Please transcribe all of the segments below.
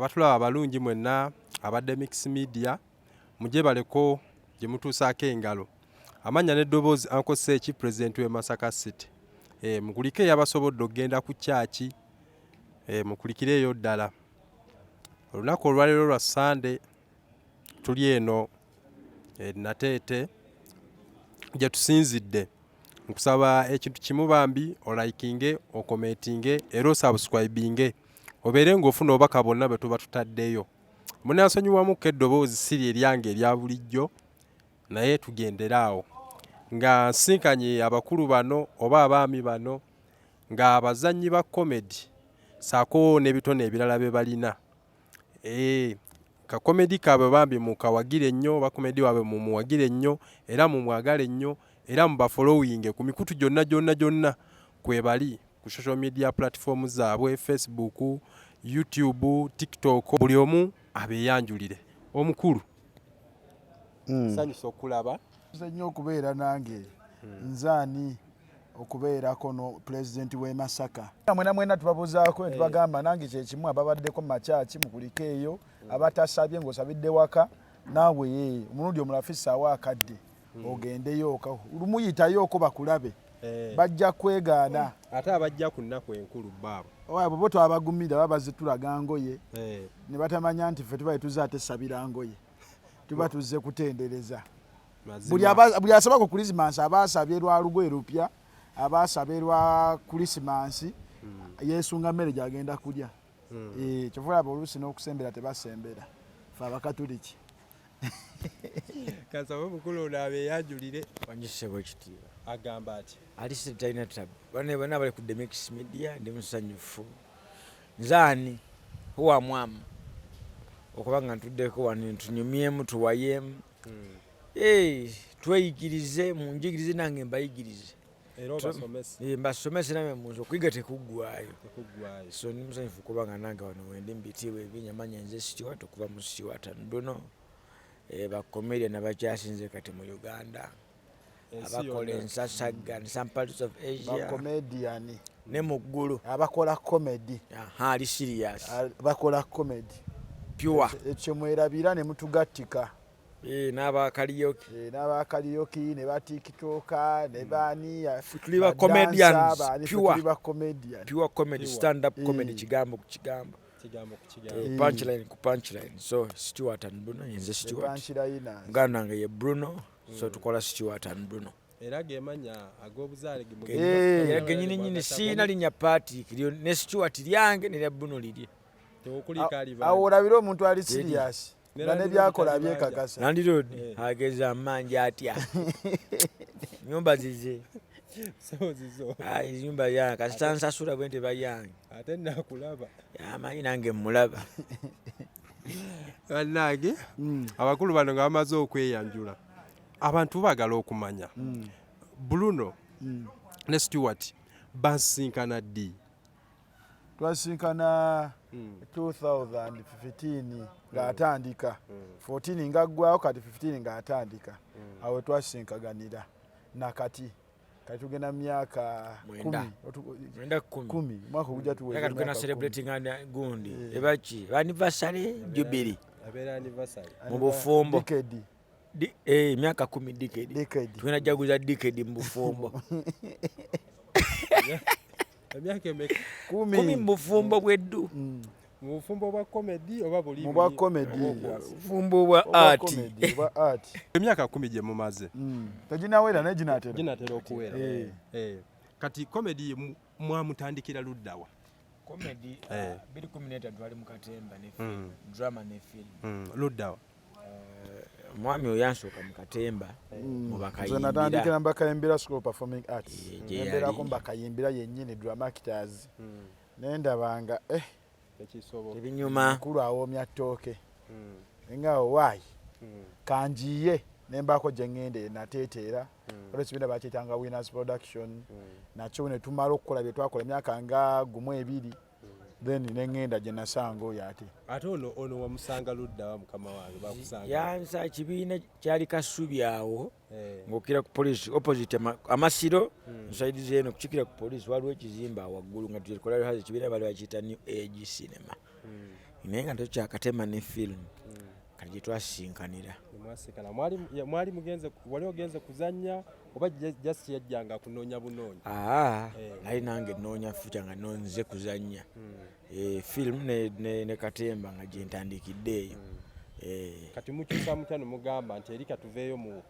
Abatulaba abalungi mwenna abadde Mix Media, mujebaleko gye mutuusaako engalo. Amannya n'eddoboozi, Uncle Seki, pulezidenti w'e Masaka City. Mukulike eyabasobodde okugenda ku kyaki, mukulikireeyo ddala. Olunaku olwaleero lwa Sande, tuli eno Nateete gye tusinzidde. Nkusaba ekintu kimu bambi, olikinge, ocommentinge era osubscribinge, obeere ng'ofuna obubaka bwonna bwe tuba tutaddeyo. Munansonyiwamuko, eddoboozi siri eryange erya bulijjo, naye tugendere awo nga nsinkanye abakulu bano oba abaami bano ng'abazannyi ba comedy saako n'ebitone ebirala bye balina. Ka comedy kaabwe bambi mukawagire nnyo, oba comedy waabwe mumuwagire nnyo era mumwagale nnyo, era mubafollowinge ku mikutu gyonna gyonna gyonna kwebali ku social media platform zaabwe, Facebook, YouTube, TikTok. Buli omu abeeyanjulire. Omukulu, sanyusa okulaba. Nze nnyo okubeera nange. Nze ani okubeerako no pulezidenti w'e Masaka. Mwena mwena tubabuzaako ne tubagamba nange kyekimu, ababaddeko mu makyaki mukulike eyo, abatasabye ng'osabidde waka naawe, ye omulundi omulala fissaawo akadde ogendeyo lumuyitayooko bakulabe. Bajja kwegaana. Ate abajja ku nnaku enkulu baabo? Abo bo twabagumira, baba bazze tulaga ngoye ne batamanya nti ffe tuba tuzze ate sabira ngoye, tuba tuzze kutendereza. Buli asaba ku Krisimansi aba asabye lwa lugoye lupya, aba asabye lwa Krisimansi, yeesunga mmere gyagenda kulya. Kyova olaba oluusi n'okusembera tebasembera, fe Abakatuliki. Kansabe omukulu ono abeeyanjulire. Wangisebwa ekitiibwa. Agamba ati Alisi talina tabu. Bane bana bali ku Demix Media, ndi musanyufu. Nzaani huwamwamu okuba nga ntuddeko wano tunyumyemu, tuwayemu. Tweyigirize, munjigirize nange mbayigirize. Era obasomese. Mbasomese namwe munze, okuyiga tekuggwayo. Tekuggwayo. So ndi musanyufu kuba nga nange wano wendi mu bitiibwa ebinyamanya. Nze Stewart okuva mu Stewart and Bruno, ba comedian abakyasinze kati mu Uganda. Ensi abakola yonna. Ensasagga in some parts of Asia. Bakomediani. Ne mu ggulu. Abakola comedy. Aha, ali serious. Bakola comedy. Pure. Ekyo mwerabira ne mutugattika. N'aba karaoke. N'aba karaoke ne ba TikToker ne baani. Tuli ba comedians, pure. Tuli ba comedian. Pure comedy. Pure. Stand up comedy. Kigambo ku kigambo. Kigambo ku kigambo. Punchline ku punchline. So Stewart and Bruno, nze Stewart. Punchliners. Muganda wange ye Bruno, so tukola Stewart and Bruno. Era gemanya ag'obuzaale. Era genyini nyini siina linnya Patrick lyo ne Stewart lyange nerya Bruno lirye. Tewukulika Awo olabira omuntu ali serious nga nebyakola abyekakasa. Landlord ageza amangi atya nyumba zize. Zizo. Ah, nyumba yange kasita nsasula bwe nti bayange. Ate nakulaba. Amanyi nange mulaba. Bannange, abakulu bano nga bamaze okweyanjula, abantu baagala okumanya Bruno ne Stewart basinkana ddi? Twasinkana 2015 ng'atandika, 14 ngaggwawo, kati 15 ng'atandika. Awo twasinkaganira nakati kati tugenda mu myaka 9. 10. 9, 10. 10, mwaka ogujja tuweza Kati tugenda emyaka 10. celebrating gundi ebaki anniversary, jubilee. Abeera anniversary. Mu bufumbo. Decade. Emyaka 10, decade. Decade. Tugenda jaguza decade mu bufumbo. Emyaka emeka? 10. 10 mu bufumbo bweddu. Mu bufumbo bwa comedy oba buli? Mu bwa comedy. Bufumbo bwa Obwa art. Comedy, obwa art. Emyaka 10 gye mumaze. Teginawera naye ginatera. Ginatera okuwera. Kati comedy mwamutandikira luddawa? Comedy, 2013 twali mu katemba ne film, drama ne film. Luddawa? Omwami oyo yansooka mu katemba mu Nze Bakayimbira. Natandikira mu Bakayimbira School of Performing Arts. Gye yali. Nembeerako mu Bakayimbira yennyini, drama actors, naye ndabanga Tekisoboka. Ebinyuma. Mukulu awoomya ttooke nga owaayi kanjiye nembaako gye ŋŋenda nateeteera. Olwo ekibiina bakyetanga Winners Production, nakyo ne tumala okukola bye twakola emyaka nga gumu ebiri, then ne ŋŋenda gye nasanga oyo ate. Ate ono wamusanga luddawa, mukama wange? Bakusanga? Yansa ekibiina kyali Kasubi awo, ng'okkira ku police opposite Amasiro nside zeno kukikira ku police, waliwo ekizimbe awo waggulu nga tukola rehearsal. Ekibiina bali bakiyita New Age Cinema. Naye nga tokyakatema ne film. Kati gye twasisinkanira. Mwasinkana. Mwali mugenze, wali ogenze kuzannya oba just yajjanga kunoonya bunoonya? Aa, Eh. nali nange nnoonya future nga nonze kuzannya. Film ne katemba nga gye ntandikidde eyo. Kati mukyusa mutya ne mugamba nti eri katuveeyo mu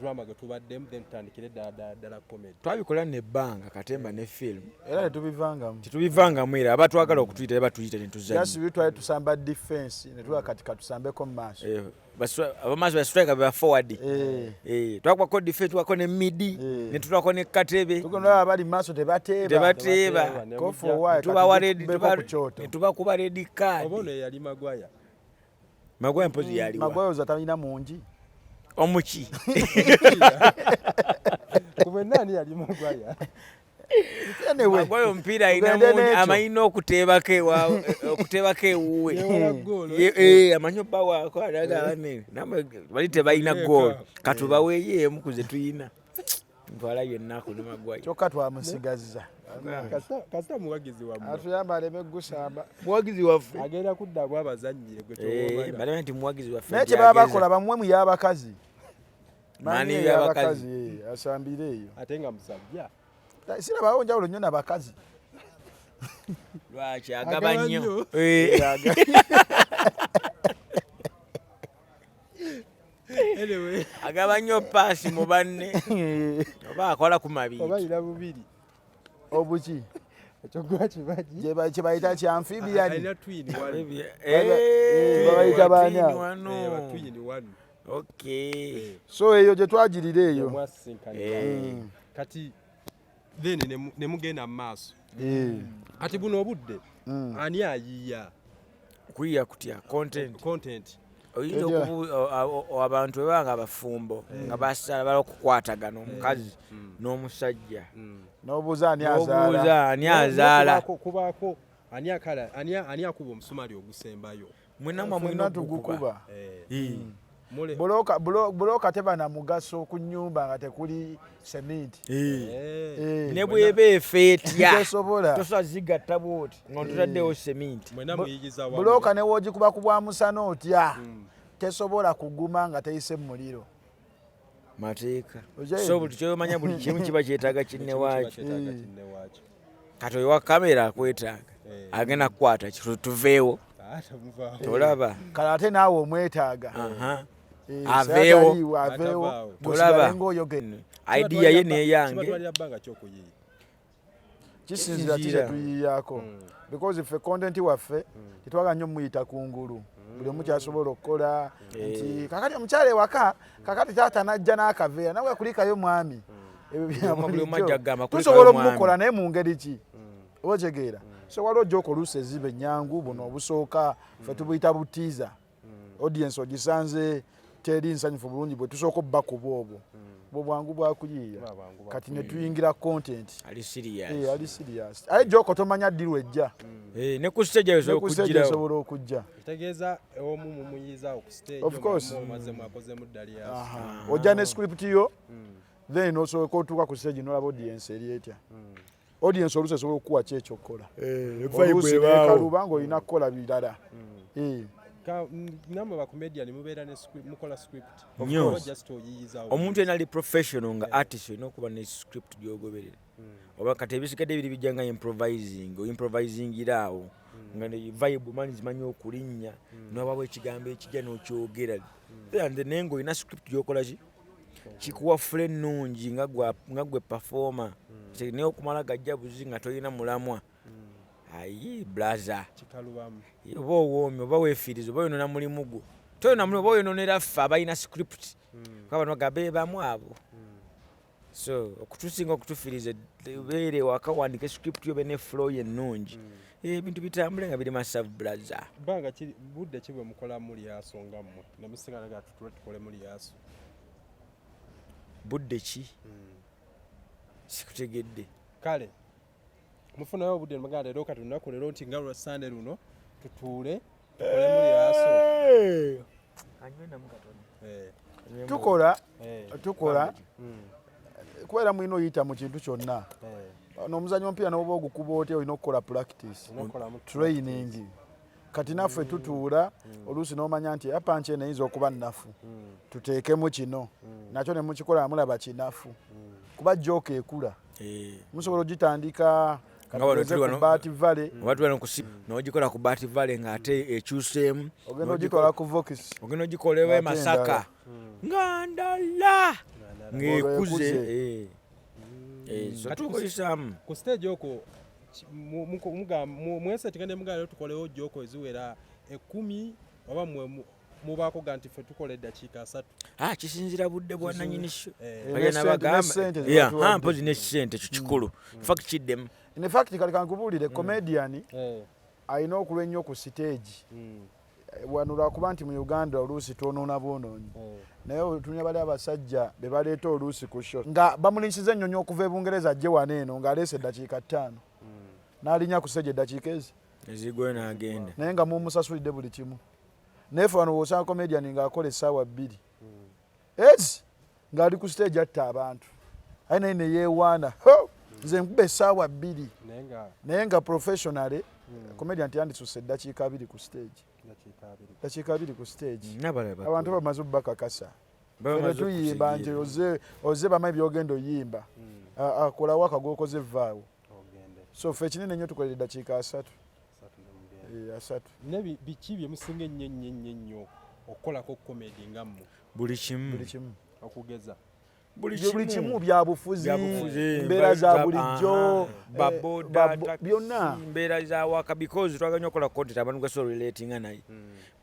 drama gwe tubaddemu, then tutandikire ddala ddala ddala comedy? Twabikola nebbanga katemba ne film. Era tetubivangamu. Tetubivangamu, era abatwagala okutuyita era batuyita ne tuzannya. Just biri twali tusamba defense ne tuba kati katusambeko mu maaso. Abamaaso ba striker ba forward. Eh. Twakubako defense, twakubako ne midi, ne tulako ne katebe. Tugenda abali mu maaso tebateeba. Tebateeba. Tebateeba, ne Go mujja- for why, Tubawa kati red, tukubeko ku kyoto. ne tubakuba red card. Oba ono eyali Magwaya? Magwaya mpozi yaliwa. Magwaya talina mungi. Omuki. Ku bwenna ani yali Magwaya? Anyway, Magwaya omupiira alina tugende mungi, n'ekyo. amanyi n'okuteebako okuteebako ewuwe. Yeewala ggoolo. Amanyi obbawaako alaga abanene. Nammwe bali tebalina Eka. ggoolo. Katubaweeyo emu ku ze tuyina. Ntwalayo ennaku ne Magwaya. Kyokka twamusigazza. Kasita muwagizi wammwe. Atuyamba aleme gusamba. Muwagizi waffe. Agenda kuddamu abazannyire gwe ky'oba. Balaba nti muwagizi waffe. Naye nti kye baba ageza. bakola bamuwe mu y'abakazi. Mani Mani y'abakazi. y'abakazi, asambire eyo. Ate nga musajja. Sirabawo njawulo nnyo n'abakazi. Lwaki Agaba agaba nnyo? nnyo. Anyway, Agaba nnyo paasi mu banne oba akola ku mabiiti. oba alina bubiri. Obuki? Ekyogwa kibagi. Kye bayita kya amphibian. Alina twin wano. Babayita baani abo? Wano. Ba twin wano. Okay. So eyo gye twagirira eyo. Mwasisinkanira. Kati then ne mugenda mu maaso. Kati buno obudde ani ayiiya? Kuyiya kutya? Content. Content. Oyinza Etya? abantu bwe baba nga bafumbo nga basala bala okukwatagana omukazi n'omusajja. N'obuuza ani azaala. N'obuuza ani azaala. Kubaako ani akala ani akuba omusumali ogusembayo? Mwenna mwe mulina Ffenna ogukuba. tugukuba. Bulooka teba na mugaso ku nnyumba nga tekuli seminti. Ne bweba efa etya, Tosobola. tosobola zigatta bwoti nga totaddewo seminti. Mwenna muyigiza wamu. Bulooka ne woogikuba ku bwa musana otya, tesobola kuguma nga teyise mu muliro. Mateeka. Ojaye. So buli kyomanya buli kimu kiba kyetaaga kinne Kiba waakyo. kyetaaga kinne waakyo. Kati oyo wa kamera akwetaaga, agenda kukwata ki tuveewo. Ah, temuvaawo. Tolaba. Kale ate naawe omwetaaga. Aha. Aveewo. Aveewo. Aveewo. Atavaawo. Tolaba. Gusigale ng'oyogera. Idea ye neyange. Kibatwalira bbanga kyokuyiiya? Kisinzira ki Kisinziira. kyetuyiyaako, because ffe content waffe tetwagala nnyo muyita kungulu, buli omu kyasobola okukola nti kakati omukyala ewaka, kakati taata najja n'akaveera nawe kulikayo mwami. Ebyo bya Buli omu bulijjo. ajja kugamba, kulikayo Tusobola mwami. okumukola naye mu ngeri ki oba okyegeera. So waliwo joke oluusi eziba ennyangu, buno obusooka ffe tubuyita butiiza, audience ogisanze teri nsanyufu bulungi, bwe tusooka obbakuba obwo bwo bwangu bwakuyiiya. Buba bwangu bwa Kati ne tuyingira content. Ali serious. Ali serious, aye joke tomanya ddi lwejja. Ne ku stage Ne esobola ku stage okugirawo. esobola okujja. Kitegeeza omu mumuyiiza ku stage. Of course. Omaze mwakozemu ddali yaso. Aha. Ojja ne script yo, then osooka otuuka ku stage nolaba audience eri etya. Audience oluusi esobola okukuwa ki ekyokukola, oluusi nekaluba ng'olina kukola birala. Nammwe bacomedian mubeera ne script, mukola script? Nnyo. Oba just oyiyizawo? Omuntu yenna ali professional nga artist olina okuba ne script gyogoberera, oba kati ebisigadde biri bijja nga improvising, oimprovisingira awo nga ne vibe manyi zimanyi okulinnya nobawo ekigambo ekijja n'okyogera. Then naye ng'olina script gyokola ki kikuwa flow ennungi nga gwe performer. Naye okumala gajja buzi nga tolina mulamwa, ayi blaza. Kikalubamu. Oba owoomye oba weefiiriza oba oyonona mulimu gwo, toyona mulimu oba oyononera ffe abalina script, kuba bano gabe bamu abo. So okutusinga okutufiiriza, beere ewaka wandika script yo, be ne flow yo ennungi, ebintu bitambule nga biri masavu blaza. Bbanga ki, budde ki bwe mukolamu lyaso nga mmwe ne musigala nga tutule tukolemu lyaso? Budde ki? Sikutegedde. Kale mufunayo obudde nemugamba leero kati lunaku leero nti nga lwa Sande luno tutuule tukolemu lyaso? Tukola, tukola kubeera mulina oyita mu kintu kyonna. N'omuzanyo omupiira noba ogukuba otya, olina okukola practice, Onokolamu training. Kati naffe tutuula oluusi n'omanya nti apanki eno eyinza okuba nnafu, tuteekemu kino, nakyo ne mukikola mulaba kinafu, kuba joke ekula. Musobola ogitandika Nga wano katugeze tuli ku wano- Bat Valley, Oba tuba n'ogikola ku Bat Valley ng'ate ekyuseemu, ogenda ogitwala ku Vox, ogenda ogikola ewa Ate Masaka nga ndala ng'ekuze. Ekuze. Eh. Eh, so Kati tukozesaamu ku stage okwo mwesetinga ne mugamba tukolewo joke eziwera 10, oba mwe mubaako ga nti ffe tukola eddakiika 30? Ah, kisinzira budde bwa nanyini show. Eh. Bajja n'abagamba- N'essente ze Yeah, batuwadde. ah, mpozi n'essente, ekyo kikulu. In fact, kiddemu. In fact, kali kankubuulire, comedian Eh. alina okulwa ennyo ku stage. Wano lwakuba nti mu Uganda oluusi twonoona bwonoonyi, naye otunya bali abasajja be baleeta oluusi ku show nga bamulinsiza ennyonyi okuva e Bungereza ajje wano eno ng'aleese eddakiika 5, n'alinnya ku stage eddakiika ezi ezigwayo n'agenda. Naye nga mumusasulidde buli kimu. Naye fe wano wosanga comedian ng'akola essaawa 2 ezi ng'ali ku stage atta abantu, aye naye neyeewaana, "Ho! Nze nkuba essaawa 2." Naye nga Naye nga professionally comedian tiyandisusse eddakiika 20 ku stage. Dakiika 20. Dakiika 20 ku stage. N'abalala Abantu bamaze obubakakasa. baba Ffe bamaze tuyimba nti okutegeera. oze bamanyi byogenda oyimba. Akolawo akagokoze vaawo. Ogende. So ffe ekinene ennyo tukolera eddakiika 30. 30 nemugenda. Eh, 30. Ne biki bye musinga ennyo ennyo ennyo ennyo okukolako comedy nga mmwe? Buli kimu. Buli kimu. Okugeza? Buli Buli kimu, byabufuzi, Byabufuzi, mbeera za bulijjo, baboda, taxi, byonna. Mbeera za waka, because twagala nnyo okukola content abantu gasobola relatinga naye.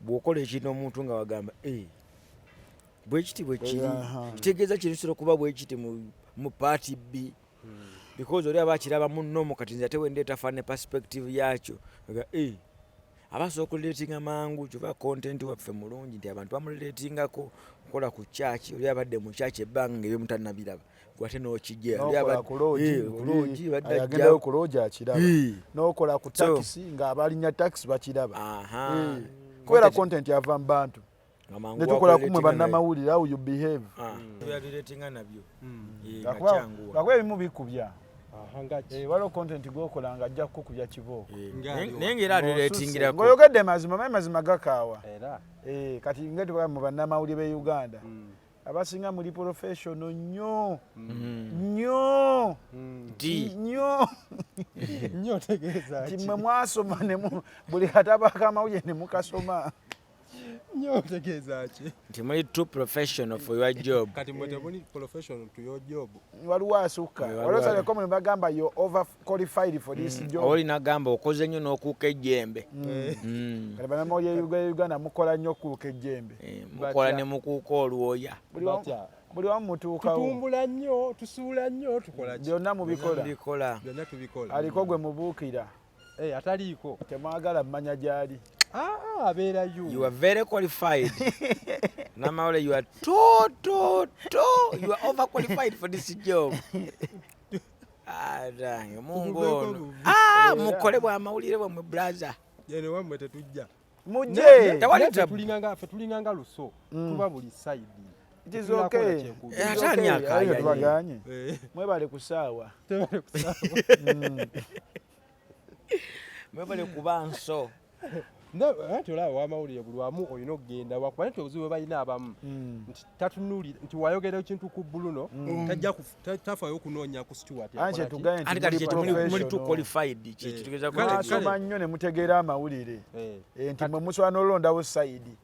Bw'okola ekintu omuntu nga wagamba, "Eh, bwe kiti bwe kiri," kitegeeza kino kisobola okuba bwe kiti mu part B, because oli aba akiraba munnomu. Kati nze ate wendeeta funny perspective yakyo. Aga, "Eh," aba asobola okurelatinga mangu. Kyova content waffe mulungi nti abantu bamurelatingako. Okola ku kyaki, oli abadde mu kyaki ebbanga nga ebyomutannabiraba, gwe ate n'okijja. Oli N'okola ku loogi, Eh, ku loogi, badde agendayo ajja ku loogi akiraba. N'okola ku takisi ng'abalinnya takisi bakiraba. Aha. Eh, kubeera content ava mu bantu. Nga mangu Ne tukola kumwe wakurelatinga naye. bannamawulire, how you behave. Ah, tuyarelatinga nabyo. Eh, nga Lwakuba kyanguwa. lwakuba ebimu bikubya. Aha, nga ki? Eh, waliwo content gwokola nga ajja kukukubya kibooko. Eh, Nga aliwo. naye ng'era arelatingirako. Ng'oyogedde mazima, maye mazima gakaawa. Era Eh, kati nga tubaga mu bannamawulire b'e Uganda abasinga muli professional nnyo nnyo Nti nnyo. Nnyo otegeeza Nti ki? mmwe mwasoma ne buli katabo ak'amawulire ne mukasoma. Nnyo otegeeza ki? Nti muli too professional for your job. Kati mwe temuli professional to your job? Waliwo asukka. Eh, waliwo Waliwo saleko mwe bagamba, "You over qualified for this job." Oba olina gamba okoze nnyo n'okuuka ejjembe. Kati bannamawulire ba Uganda mukola nnyo okuuka ejjembe. Eh, mukola ne mukuuka olwoya. Buli wamu- Batya? Buli wamu mutuukawo. Tutumbula nnyo, tusuula nnyo, tukola ki? Byonna mubikola. Bikola. Byonna tubikola. Aliko gwe mubuukira. Eh, ataliiko. Temwagala mmanya gy'ali. Ah, ah, abeerayo. You are very qualified namawule, you are too too too, you are over qualified for this job. Atange mungu Tuguveeko ono. buvi. Ah, mukole bwamawulire bwamwe, braza. Eno wammwe tetujja. Mujje. Tewali Naye ffe tabu. ffe tulinganga luso, tuba buli side. It is Tetulina okay. kukola kyekubi. Eh, It is ate ani okay. akaayanye? Ayo tubaganye. Eh, Mwebale ku ssaawa. tebale kusaawa. Mwebale kuba nso. Anti olaba wamawulire buli wamu olina okugenda, wakuba nti obuzibu bwe balina abamu nti tatunuulira nti wayogera ekintu ku Buluno, tajja tafaayo kunoonya ku Stewart Anti yakola ki. kyetugaanye Anti nti kati muli kyetu muli too professional. qualified kyekitegeeza. Mwasoma nnyo ne mutegeera amawulire. Eh. Eh, nti mwe musobola n'olondawo side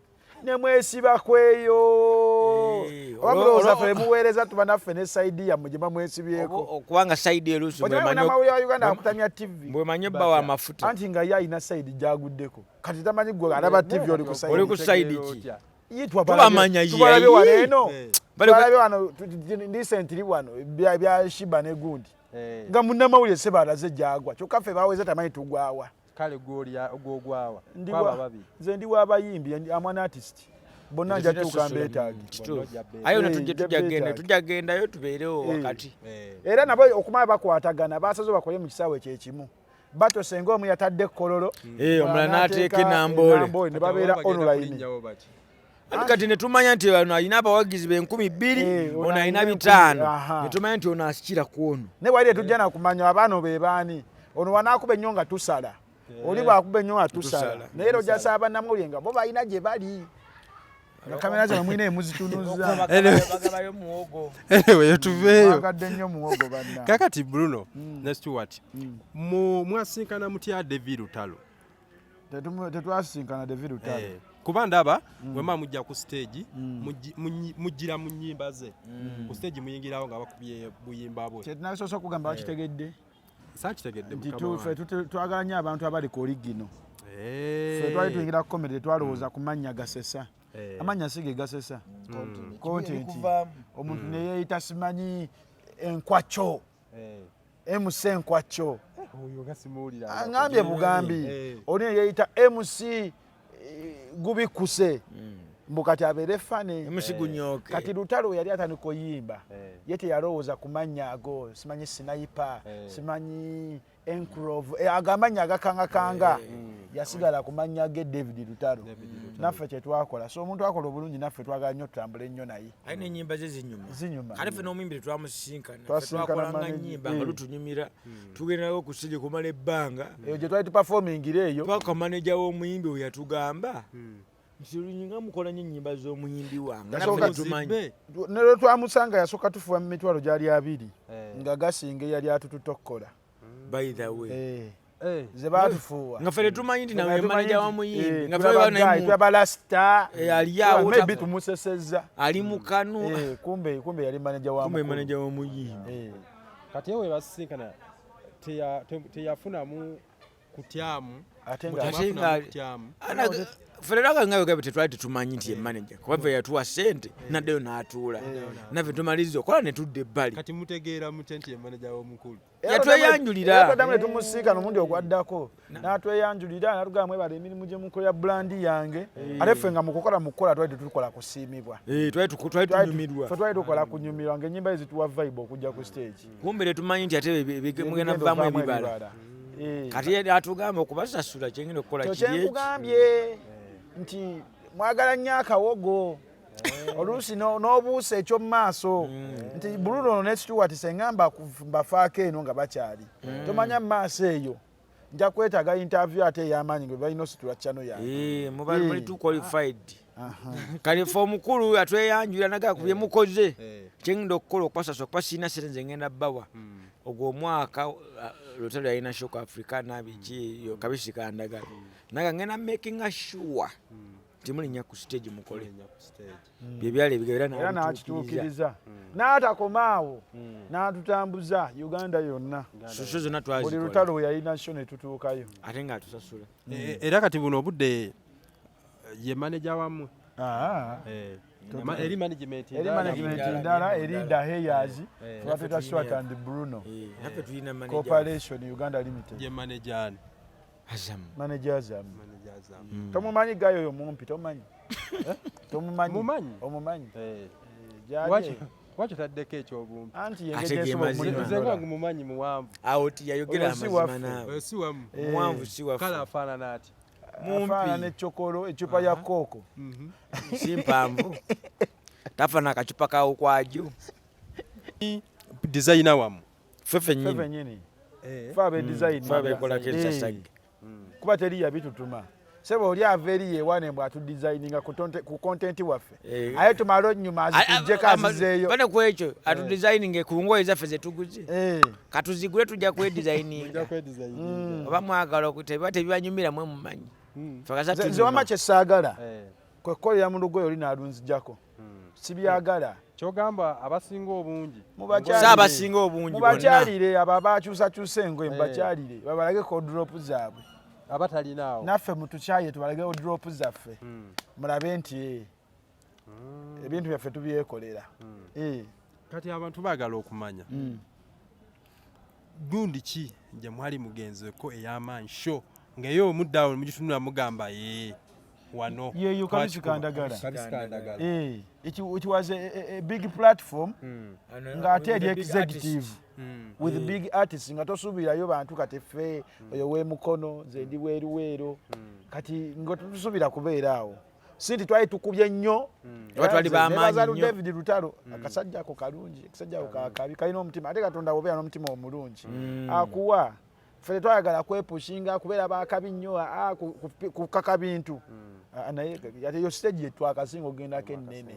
ne mwesibako eyo. Eh, Oba mulowooza ffe muweereza tuba naffe ne side yammwe gye bamwesibyeko? Okubanga side eruusi Okimanyi munnamawulire wa Uganda akutamya TV. bwemanyi obba wa mafuta. Anti nga ye alina side gy'aguddeko, kati tamanyi gwe alaba TV oli ku Oli ku side. side Otegeera ki? otya? Ye Tubamanya ye. tubalabye wano eno. Eh. Tubalabye wano recently wano bya Shiba ne gundi, Eh, nga munnamawulire se balaze gyagwa, kyokka ffe baweza tamanyi tugwawa. Kale gwogwawa Ndi kwaba babiri. Nze ndi w'abayimbi, am an artist, bonna nja tuuka mbeetaage. Kituufu. Bonna ojja Aye ono Eh, tujja nja tujja genda beetaaga. tujja gendayo tubeerewo Eh. wakati. Eh, Era nabo okumala bakwatagana basaze bakole mu kisaawe kyekimu, bato senga omu yatadde ekkololo, Eh, omulala n'ateeka enamboole. ne babeera Kati abo bagenda online. kulinnyawo bati. Anti kati ne tumanya nti ono alina abawagizi b'enkumi bbiri, Eh, ono ono alina alina enkumi, 500. aha. Ne tumanya nti ono asikira ku ono. Naye wali tetujja nakumanya abaana be baani. Ono wanaakuba ennyo nga tusala. Oli bwakuba ennyo atusala, naye era ojasaba bannamawulire nga bo balina gye bali nga kamera zammwe mulina emuzitunuza. Bagabayo muwogo. Anyway, tuveeyo. Mwagadde nnyo muwogo banna. Kakati Bruno ne Stuart, mwasinkana mutya David Lutalo? Tetwasinkana David Lutalo. Kuba ndaba wema mujja ku stage, mujjira mu nnyimba ze ku stage, muyingirawo nga bakubye buyimba bwe. Kyetunasoose okugamba bakitegedde Saakitegedde, nti mukama ffe wange. twagala nnyo abantu abali ku original. Ffe twali tuyingira ku comedy, twalowooza ku mannya gasesa. Amannya si ge gasesa, content. Ebikuvaamu. Omuntu neyeeyita simanyi enkwakyo, MC enkwakyo. Oyo nga simuwulira. Aŋambye bugambi. Oli neyeeyita MC gubikuse, mbu kati abeere funny. MC gunyooke. Kati Lutalo we yali atandika oyimba, ye teyalowooza ku mannya ago, simanyi sniper, simanyi encrov, ago amannya agakangakanga. Yasigala ku mannya ge David Lutalo. Naffe kyetwakola, so omuntu akola obulungi naffe twagala nnyo tutambule nnyo naye. Alina ennyimba ze zinyuma. Zinyuma. Kale ffe n'omuyimbi tetwamusisinkana. Ffe Twasinkana twakolanga nnyimba nga lutunyumira, tugendako ku stage kumala ebbanga. Eyo gye twali tuperformingira eyo. Paka maneja w'omuyimbi we yatugamba nti nga mukola nnyo ennyimba z'omuyimbi wange. Naffe tetumanyi. Ne lwe twamusanga yasooka tufuwa mu mitwalo gyali 20 nga gasinga eyali atututa okukola. By the way, Ze baatufuuwa. Nga ffe tetumanyi nti nawe maneja wa muyimbi, nga ffe tulaba guy, tulaba lasita. Ali awo, maybe tumusesezza. Ali mu kanu. Kumbe yali manager wa kumbe mukulu. Maneja w'omuyimbi. Kati ewe basisinkana teyafunamu kutyamu? Ate nga Ate nga- Kutyamu. Ffe lero nga bwe tetwali tetumanyi nti ye manager, kuba ffe yatuwa ssente naddayo n'atuula, naffe tumaliriza okukola ne tudda ebbali. Kati mutegeera mutya nti ye manager w'omukulu? Yatweyanjulira. Era twaddamu ne tumusinkana omulundi ogwaddako, n'atweyanjulira, n'atugamba mwebala emirimu gye mukolera brand yange. Ate ffe nga mu kukola twali tetukola kusiimibwa. Eh, twali tunyumirwa. Ffe twali tukola kunyumirwa, ng'ennyimba ye zituwa vibe okujja ku stage. Kumbe tetumanyi nti ate mugenda Ebigenda vaamu ovaamu ebibala. ebibala. Kati ye atugamba okubasasula kyengenda okukola Kyo kiri eki. kyenkugambye nti mwagala nnyo akawogo, oluusi n'obuusa eky'omu maaso nti Bruno ne Stuart senga mbafaako eno nga bakyali, tomanya mu maaso eyo nja kwetaaga interview ate ey'amaanyi nga balina ositula channel yange. Eh, muba muli too qualified. Kale fe omukulu atweyanjulira nagaa ku byemukoze, kyengenda okukola okubasasula, kuba sirina sente nze ngenda bbawa. Ogwo omwaka Lutalo yalina Shock Africana biki yo kabisi kandagala, naga ngenda makinga sure nti mulinnya ku stage mukole byebyali ebigabira. Era n'akituukiriza, n'atakoma awo, n'atutambuza Uganda yonna. Show zonna Buli twazikola. Lutalo we yalina show ne tutuukayo. Ate ng'atusasula. Era kati buno obudde ye manager wammwe? Ah. Eri management Eri endala. management Endala, endala eri endala. Daheyas, tubatwita Naffe Stuart tulina- and Bruno Eh, naffe tulina manager. Corporation Uganda Limited. Ye manager ani? Azam. Manager Azam. Manager Azam. Tomumanyi gayo oyo mumpi, tomumanyi? Eh? Tomumanyi? Mumanyi. Omumanyi? Gyali. Lwaki otaddeko ekyobumpi? Anti Ate yengeri ge gyensobola mazima. Nze nga omunyonnyola. ngumumanyi muwanvu. Awo tiyayogera Oyo si amazima waffe. naawe. Oyo si wamu? Muwanvu si Kale waffe. afaanana ati? Afaanana Mumpi. ecokolo, ecupa ya kooko. Si mpanvu, tafaana akacupa kawo kwaju. Designer wammwe? Ffe Ffe ffennyini. fenyini, fe abedesign. Ffe abeekolako ensasagge. Kuba teri yabitutuma, sebo oli ava eri yewane mbw atudesigninga ku content waffe. Aye tumale onyuma azitujjeko azizeeyo. Bane ku ekyo atudesigninge ku ngoye zaffe zetuguze. Katuzigule, tujja kwedesigninga. Ojja kwedesigninga. Oba mwagala okuteba tebibanyumira mwe mumanyi. Ffe kasa Nze tunyuma. wama kyesaagala kwekukolera mu lugoye oli n'alunzijjako, sibyagala. Kyogamba abasinga obungi Mubakyalire. Si abasinga obungi bonna. Mubakyalire abo abakyusakyusa engoye, mubakyalire babalage wardrobe zaabwe. Abatalinaawo. Naffe mutukyaye tubalage wardrobe zaffe, mulabe nti ebintu byaffe tubyekolera. Kati abantu baagala okumanya gundi ki gye mwali mugenzeko ey'amaanyi, show ng'eyo omudda awo mugitunula mugamba ye wano Yeyo Kabisi twakikuba. Kandagala. Kabisi Kandagala. It was a big platform ng'ate eri executive with big artists, nga tosuubirayo bantu. Kati ffe oyo w'emukono, nze ndi bweruweero, kati nga tetusuubira kubeera awo, si nti twali tukubye nnyo. Oba twali b'amaanyi Nebaza nnyo. David Lutalo, akasajja ako kalungi, akasajja ako kakabi, kalina omutima. Ate Katonda wobeera n'omutima omulungi akuwa. Ffe tetwayagala kwepushinga kubeera bakabi nnyo, kukaka bintu. Naye ate yo stage yetwakasinga okugendako ennene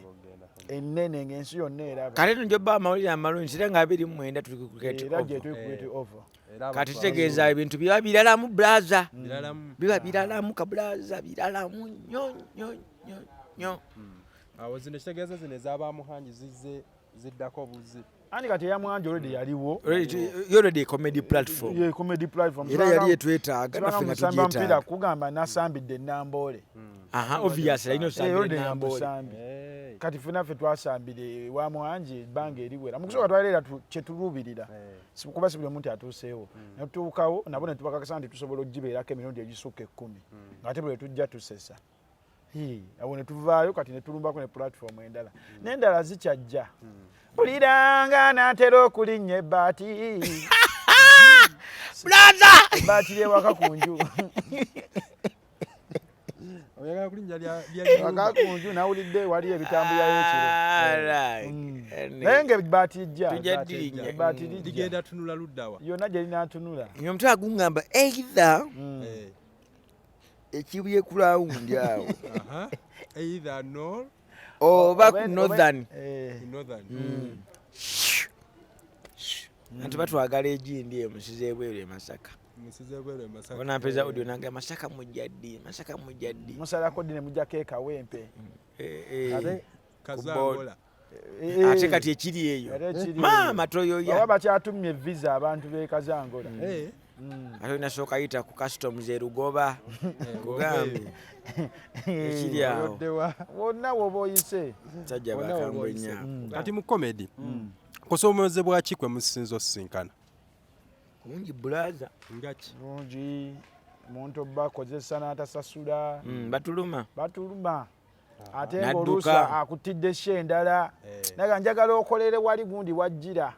ennene ng'ensi yonna eraba. Kale no njoba amawulire amalungi era nga 29 tuli ku Cricket Era gye Oval. tuli ku Cricket Oval. Kati kitegeeza ebintu biba biralamu blaza, Biralamu. Biba biralamu kabulaza, biralamu nnyo nnyo nnyo nnyo. Awo zino kitegeeza zino ez'abamuhangi zizze ziddako buzi. Ani kati eyamwanja already yaliwo. Already comedy platform. Ye comedy platform. Era yali etwetaaga Sibanga naffe nga musamba mupiira tugyetaaga. kugamba nasambidde Namboole. Aha, obviously alina Eh, osambira already nga Namboole. musambi. Kati ffe naffe twasambire ewa Muhangi ebbanga eriwera. Mu kusooka twaleera kye tuluubirira. Kuba si buli omuntu atuuseewo. Ne tutuukawo nabo ne tubakakasa nti tusobola okugibeerako emirundi egisukka 10. Ng'ate bwe tujja tusesa. Hii, awo ne tuvaayo kati ne tulumbako ne platform endala. N'endala zikyajja. Mpuliranga naatera okulinnya ebbaati. Brother! Ebbaati ly'ewaka ku nju. Oyagala kulinnya lya Ewaka ku nju nawulidde waliyo ebitambulirayo ekiro. Alright. Naye ng'ebbaati ejja. Tujja ddirinnya. Ebbaati lijja. Ligenda tunula ludda wa? Yonna gye linaatunula. Nyo omutwe gungamba either ekibuye ku lawundi awo. Either north Oba ku northern. Northern. Anti batwagala egindi eyo musize ebweru e Masaka. Musize ebweru e Masaka. Onampeza audio nange Masaka mujja ddi? Masaka mujja ddi? Musalako ddi ne mujjako e Kawempe? Ate Kazangola. Ate kati ekiri eyo. Ate ekiri eyo. Maama toyoya. Oba bakyatumye visa abantu b'e Kazangola. Ate olina sooka yita ku customs e Lugoba. Kugambe. Ekiri awo. Oloddewa. Wonna w'oba oyise. Musajja Wonna w'oba bakambwe oyise. nnyo. Kati mu comedy, kusoomozebwa ki kwe musinza osisinkana? Kungi bulaza. Ngaki? Bungi. Omuntu obba akozesa n'atasasula. Batuluma. Batuluma. Ate N'adduka. ng'oluusi akutidde sho endala. Naye nga njagala okolere wali gundi wajjira.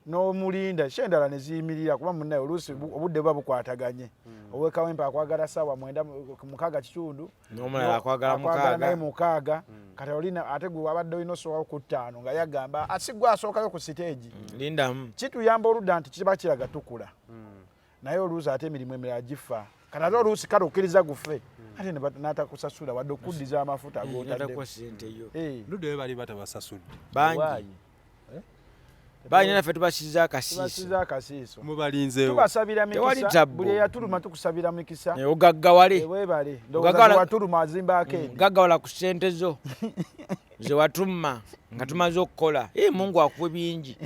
N'omulinda sho endala ne ziyimirira kuba munnaye oluusi obudde buba bukwataganye. Ow'e Kawempe akwagala ssaawa mwenda mukaaga kitundu. N'omulala akwagala Akwagala naye mukaaga. mukaaga. Kati olina ate gwe wabadde olina osookawo ku ttaano nga yagamba, si gwe asookayo ku siteegi. Lindamu. Kituyamba oludda nti kiba kiraga tukula. Naye oluusi ate emirimu emirala gifa. Kati ate oluusi kale okkiriza gufe. Ate ne n'atakusasula wadde okuddiza amafuta ag'otadde. N'atakuwa ssente yo. Ludda we bali batabasasudde. Bangi. Waayi. Bangi naffe tubasiza akasiiso. Tubasiza akasiiso. Mubalinzeewo. Tubasabira mikisa. Tewali tabbu. Buli eyatuluma tukusabira mikisa. Ogaggawale. Weebale. Ndowooza watuluma azimba akeedi. Gaggawala ku ssente zo. Ze watumma nga tumaze okukola. Mungu akuwe bingi.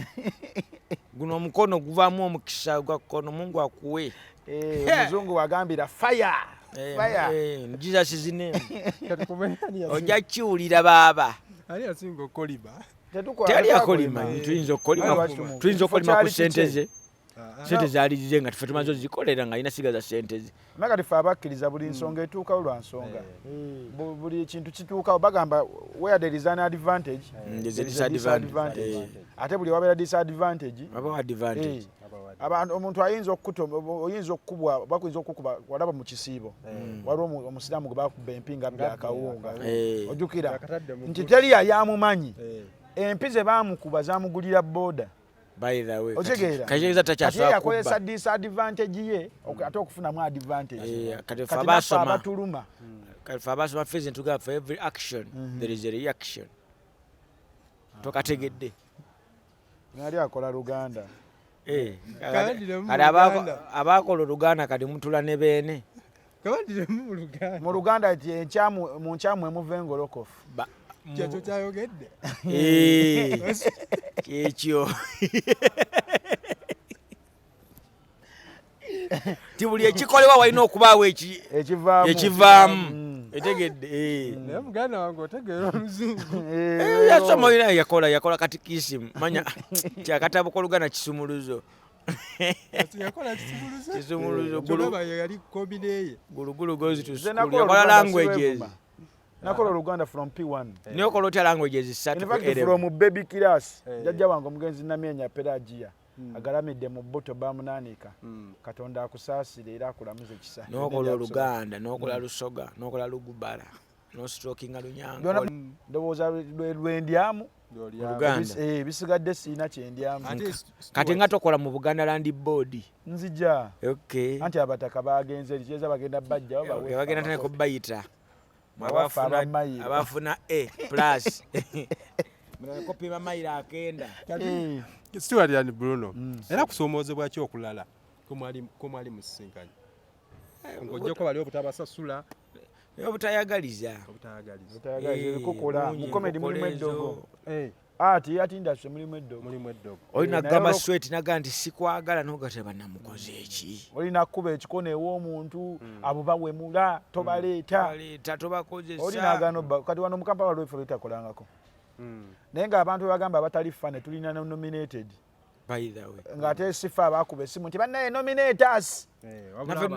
Guno omukono guvaamu omukisa gwa kkono, Mungu akuwe. Omuzungu wagambira fire. Fire. Jesus is name. Kati kumanya ani yasinga- Ojja kiwulira baaba. Ani yasinga okukolima? Tetukola- Tewali tetwakolima. akolima. Tuyinza okukolima. Lwaki tumu- Tuyinza okukolima ku Kyali ssente kiki? ze. Ssente zaali zize nga ffe tumaze ozikolera nga alina sigaza ssente ze. Naye kati ffe abakkiriza buli nsonga etuukawo lwa nsonga. Buli kintu kituukawo bagamba where there is an advantage, There's a there is a disadvantage. disadvantage. Ate buli wabeera disadvantage, Wabawo advantage. Abantu, omuntu ayinza okukuta, oyinza okukubwa, bakuyinza okukuba, walaba mu kisiibo. Waliwo omusiraamu gwe bakuba empi nga bya akawunga. Ojjukira Akatadde mu nti ggulu. teri yali amumanyi. Empi ze bamukuba zamugulira booda. By the way, Otegeera? kati kitegeeza Kati ye takyasobola yakozesa kubba. disadvantage ye, ate okufunamu advantage. Kati ffe Kati naffe abaasoma. abatuluma. Kati ffe abaasoma physics tugamba for every action, there is a reaction. Tokategedde. Nali akola Luganda. Kabadire mu Kati Luganda. abaakola Oluganda kati mutula ne beene. Kabadiremu mu Luganda. Mu Luganda nti mu nkyamu emuva engolokofu. Kyekyo kyayogedde. Kyekyo. Ti buli ekikolebwa walina okubaawo Ekivaamu. ekivaamu. Etegedde. Naye muganda wange otegeera oluzungu. Yasoma olina yakola katikisimu. Manya kyakatabo k'Oluganda kisumuluzo. Kati yakola kisumuluzo. Kisumuluzo, Kyolaba ye yali komine ye. Gulugulu goes to Nze school. nakola Yakola Oluganda languages. siwevuma. Nakola Oluganda from P1. Naye okola otya languages ssatu In ku fact, A level? from baby class. Jjajja wange omugenzi Namyenya Pelagia. Agalamidde mu bbuto bamunaanika. Katonda akusaasire era akulamuze ekisa. N'okola Oluganda, n'okola Lusoga, n'okola Lugubala, n'ostrokinga Lunyankole. Byonna ndowooza lwe ndyamu. Luganda. Ebisigadde siina kyendyamu. Kati nga tokola mu Buganda Land Board? Nzija. Okay. Anti abataka bagenze eri, kiyeza bagenda bajjawo. Okay, bagenda tandika okubayita. Abafuna A plus kopima mayiro akenda. Stuart and Bruno, era kusoomoozebwa ki okulala komwali musisinkanye ng'oggyeko bali obutabasasula? Obutayagaliza. Ebikokola mu comedy mulimu eddogo. Ati ati industry mulimu eddogo. Mulimu eddogo. Olina gamba sweat naga nti sikwagala, nogateba namukoze eki. Olina kuba ekikono ew'omuntu, abo bawemula, tobaleeta. Tobakozesa. Olina agano kati wano mu Kampala waliwo ebifo bitakolangako. Naye ng'abantu bagamba abatali fane tulina nominated. By the way. Ng'ate sifa abakuba essimu nti bannaye nominators.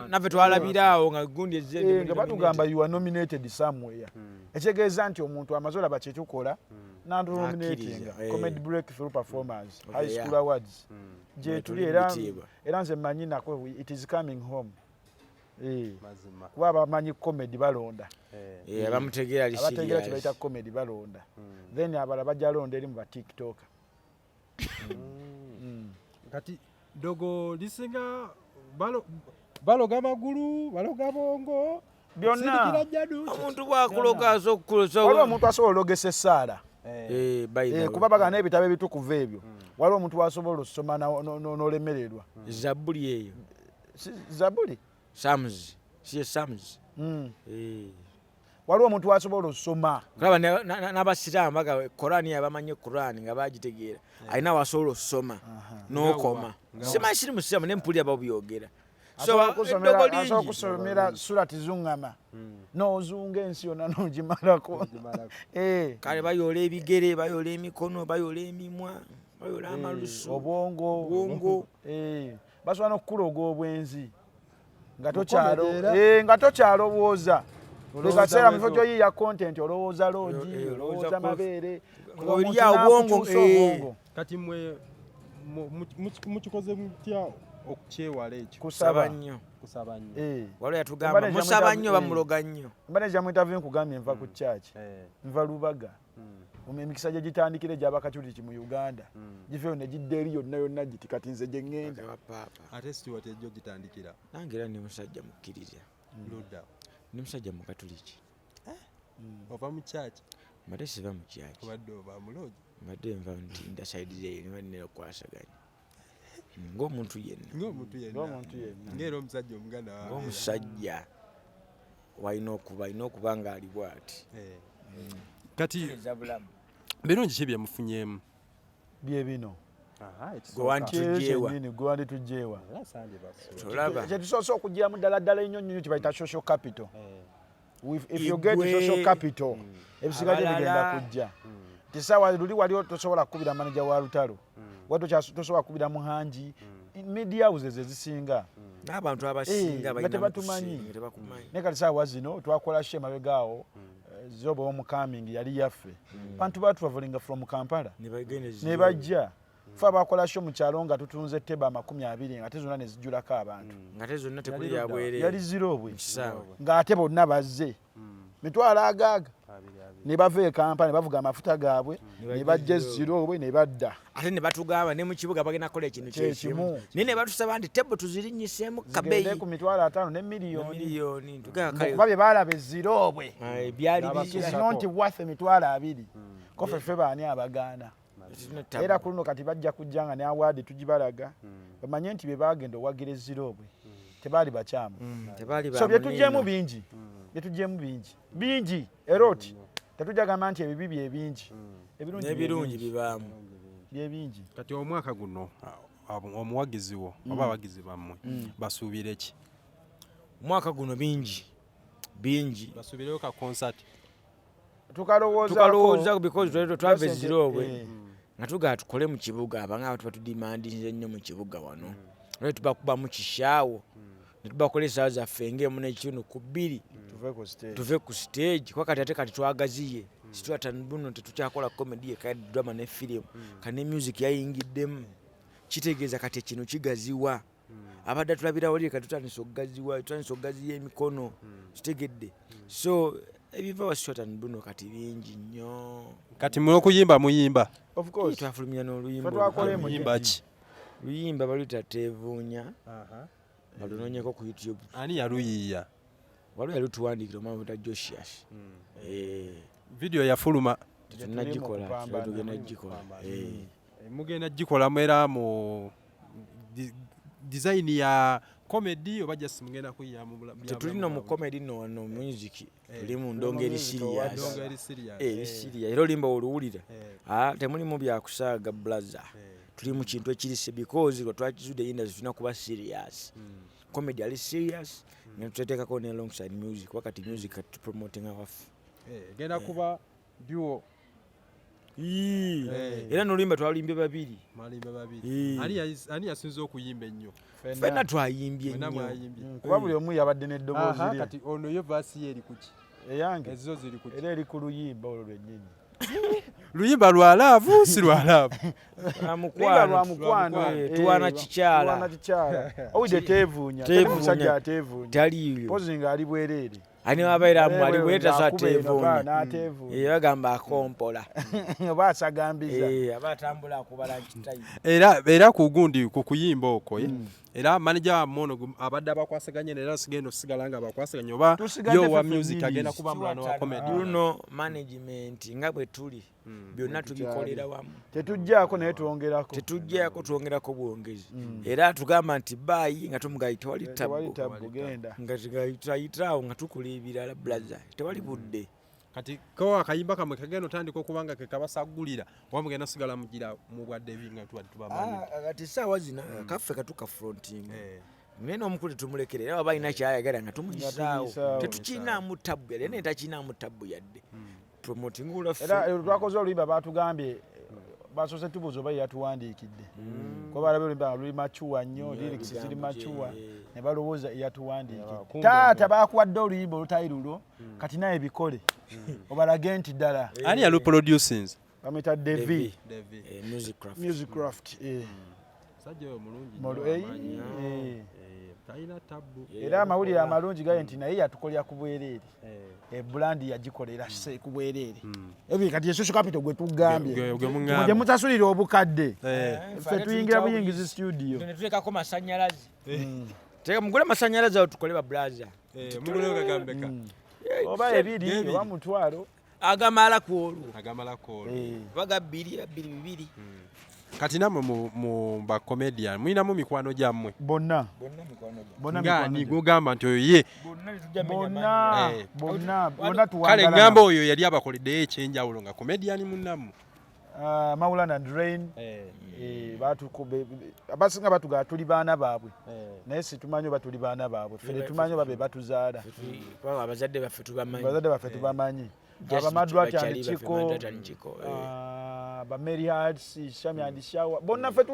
Naffe twalabiraawo nga gundi ezze. Nga batugamba you are nominated somewhere. Ekitegeeza nti omuntu amaze olaba kye tukola n'atunominatinga. Comedy Breakthrough Performance, High School Awards. Gye tuli era nze mmanyi nako it is coming home. Kuba abamanyi comedy balonda. Abamutegeera ali serious. Abategeera kye bayita comedy balonda. Then abalala bajja londa eri mu ba TikToker. Kati dogo lisinga baloga magulu, baloga bongo, byonna. Omuntu bw'akuloga asobola. Waliwo omuntu asobola ologesa essaala. Kuba bagana n'ebitabo ebitukuvu ebyo. Waliwo omuntu asobola osoma n'olemererwa. Zabbuli eyo. Zabbuli? Psalms. Si Psalms. Waliwo omuntu asobola osoma. Kulaba n'abasiraamu baga Korani, abamanyi Korani nga bagitegeera. Alina wasobola osoma n'okoma. Simanyi siri musiraamu naye mpulira babyogera. Asobola okusomera surati zungama n'ozunga ensi yonna n'ogimalako. Kale bayoola ebigere, bayoola emikono, bayoola emimwa, bayoola amalusu. Obwongo. Basobola n'okukuloga obwenzi. Nga tokyalowooza. Kaseera mu kifo ky'oyiiya content olowooza loogi, olowooza mabeere. Obwongo. Kati mwe mukikoze mutya okukyewala ekyo? Kusaba nnyo. Kusaba nnyo. Waliwo yatugamba musaba nnyo bamuloga nnyo. Mba nejja mu interview nkugambye nva ku church. Nva Lubaga. Emikisa gye gitandikira egy'Abakatuliki mu Uganda. Gifeyo ne gidda eri yonna yonna giti kati nze gye ŋŋenda. Ate Stuart ejjo gitandikira. Nange era ndi musajja mukkiriza. Ludda. Ndi musajja mukatuliki. Ova mu church? Mbadde siva mu church. Obadde ova mu lodge? Mbadde nva ntinda side zeeyo ne bannera okukwasaganya. Ng'omuntu yenna. Ng'omuntu yenna. Ng'era omusajja omuganda wange. Ng'omusajja walina okuba, alina okuba ng'ali bw'ati. Kati birungi ki bye mufunyeemu? Bye bino. Gwe wanditugyewa. Gwe wanditugyewa. Tolaba. Kye tusoose okugyamu ddala ddala ennyo nnyo kye bayita social capital. If you get social capital, ebisigadde bigenda kujja. Tisaawa luli wali tosobola kukubira manager wa Lutalo. Wali tosobola kukubira Muhangi. Media houses ezisinga. N'abantu abasinga nga tebatumanyi. Naye kati saawa zino twakola show emabega awo, Zoba Homecoming yali yaffe. Bantu batravelinga from Kampala. Ne bajja. Ffe abakola show mu kyalo nga tutunze teba 20 nga zonna ne zijjulako abantu. Nga zonna tekuli ya bwereere. Yali Zirobwe. Ng'ate bonna bazze. Mitwalo agaaga. Ne bava e Kampala ne bavuga amafuta gaabwe ne bajja Zirobwe ne badda. Ate ne batugamba ne mu kibuga bagenda kukola ekintu kyekimu. Naye ne batusaba nti tebo tuzirinnyiseemu kabeeyi. Zigende ku 500 ne miliyoni. Kuba bye baalaba e Zirobwe. Byali It's not worth 20,000. Ko ffe baani abagaana. Era ku luno kati bajja kujja nga ne award tugibalaga. Bamanye nti bye baagenda owagira e Zirobwe tebaali bakyamu. So bye tuggyemu bingi. Bye tuggyemu bingi. Bingi era oti tetujja gamba nti ebibi bye bingi. N'ebirungi bibaamu. Bye bingi. Kati omwaka guno omuwagizi wo oba abawagizi bammwe basuubire ki? Omwaka guno bingi. Bingi. Basuubireyo ka concert. Tukalowooza because twava e Zirobwe. Nga tugala tukole mu kibuga abanga abantu batudimandinze nnyo mu kibuga wano. Lwe tubakubamu kishaawo. Ne tubakola essaawa zaffe ng'emu n'ekitundu ku 2. Tuve ku stage. Kuba kati ate kati twagaziye. Situata buno tetukyakola comedy yekka, drama ne film. Kati ne music yayingiddemu. Kitegeeza kati ekino kigaziwa. Abadde atulabira wali kati tutandise okugaziwa, tutandise okugaziya emikono. Kitegedde. So Ebiva wa Stuart and Bruno kati bingi nnyo. Kati mwe okuyimba muyimba? Of course. Twafulumya n'oluyimba. Ffe twakola emu. Muyimba ki? Luyimba baluyita Teevuunya. Balunoonyeko ku YouTube. Ani yaluyiiya? Waliwo yalutuwandiikira omwana bamuyita Josias. Video yafuluma? Tetunnagikola, Tuli mu tugenda gikola. Mugenda gikolamu era mu design ya comedy oba just mugenda kuyiya mu Tetuli no mu comedy no wano music. Tuli mu ndongo eri serious. Ndongo eri serious. Eri serious. Era oluyimba oluwulira. Temulimu byakusaaga blaza. Tuli mu kintu ekirise because lwe twakizudde industry tulina kuba serious. Comedy ali serious, ne tuteekako ne alongside music. Wakati music kati tupromoting awaffe. Genda kuba duo. Era n'oluyimba twaluyimbye babiri. Mwaluyimbye babiri. Ani yasinze okuyimba ennyo? Ffenna twayimbye Ffenna nnyo. mwayimbye. Kuba buli omu yabadde n'eddoboozi lye. Kati ono yo verse ye eri ku ki? Eyange. Ezizo ziri ku ki? Era eri ku luyimba olwo lwennyini. Luyimba lwa laavu si lwa laavu? Lwa Luyimba lwa mukwano. mukwano. Tuwana kikyala. Tuwana kikyala. Owulidde teevuunya. Teevuunya. Omusajja ateevuunya. Taliiyo. Mpozi ng'ali bwereere. Ani wabeera mu ali bwereere tasobola Ng'akuba eno, teevuunya. n'ateevuunya. Bagamba akompola. Oba asagambiza. Aba atambula akuba lunch time. Era ku gundi ku kuyimba okwo, era manager wammwe ono abadde abakwasaganye era sigenda osigala nga abakwasaganye oba Tusigadde yo wa ffe music ffennyini. agenda kuba mulala wa comedy. Bruno management nga bwe tuli byonna tubikolera wamu. Tetujjaako naye twongerako. Tetujjaako, twongerako bwongezi. Era tugamba nti baayi nga tumugayi tewali Tewali tabbu. tabbu, genda. Nga tuyitaawo nga tukola ebirala blaza, tewali budde. Kati ko akayimba kamwe kagenda otandika okuba nga ke kabasagulira oba mugenda sigala mugira mu bwadde ebi nga tubadde tubamanyi? Kati essaawa zino kaffe katuka fronting. Naye n'omukulu tetumulekera era waba alina kyayagala nga tumuyisaawo. Nga tumuyisaawo. Tetukiinaamu tabbu yadde, naye takiinaamu tabbu yadde. Promoting olwaffe. Era lwe twakoze oluyimba baatugambye, basoose tubuuza oba yatuwandiikidde. Kuba balabye oluyimba nga luli mature nnyo, lyrics ziri ebigambo mature, ne balowooza eyatuwandiikidde. Kumbe Taata baakuwadde oluyimba olutali lulwo, kati naye bikole. Obalage nti ddala. Ani yaluproducinze? Bamuyita Devi. Devi. Music Craft. Music Craft. Musajja oyo mulungi Mulu- nnyo, amanyi. Talina tabbu. Era amawulire amalungi gali nti naye yatukolera ku bwereere. Ebrand yagikolera se ku bwereere. Ebi kati ye social capital gwe tugambye. Gwe muŋŋambye. Gye mutasulira obukadde. Ffe tuyingira Tuyitawo buyingizi studio. Ne tuteekako masanyalaze. Teeka mugule masanyalaze awo tukole ba blaza. Muguleyo gagambeka? Oba ebiri oba mutwalo. Agamala ku olwo. Agamalako olwo. Oba ga bbiri, bbiri bibiri. Kati nammwe mu ba comedian mulinamu mikwano gyammwe? Bonna. Bonna mikwano gyange. Bonna Ngaani mikwano gyange. gwogamba nti oyo ye? Bonna tetujja menya Bonna mannya. Bonna bonna Kale tuwangala. ngamba oyo yali abakoleddeyo ekyenjawulo nga comedian munnammwe. Maulana and Rain. Abasinga batugamba tuli baana baabwe. Naye situmanyi oba tuli baana baabwe. Ffe tetumanyi oba be batuzaala. Kubanga abazadde baffe tubamanyi. Abazadde baffe tubamanyi. Just Abamadwat and bakyali baffe, Chiko. Madrat and Chiko, Ba Mary Hearts, Shami and Shawa. Bonna ffe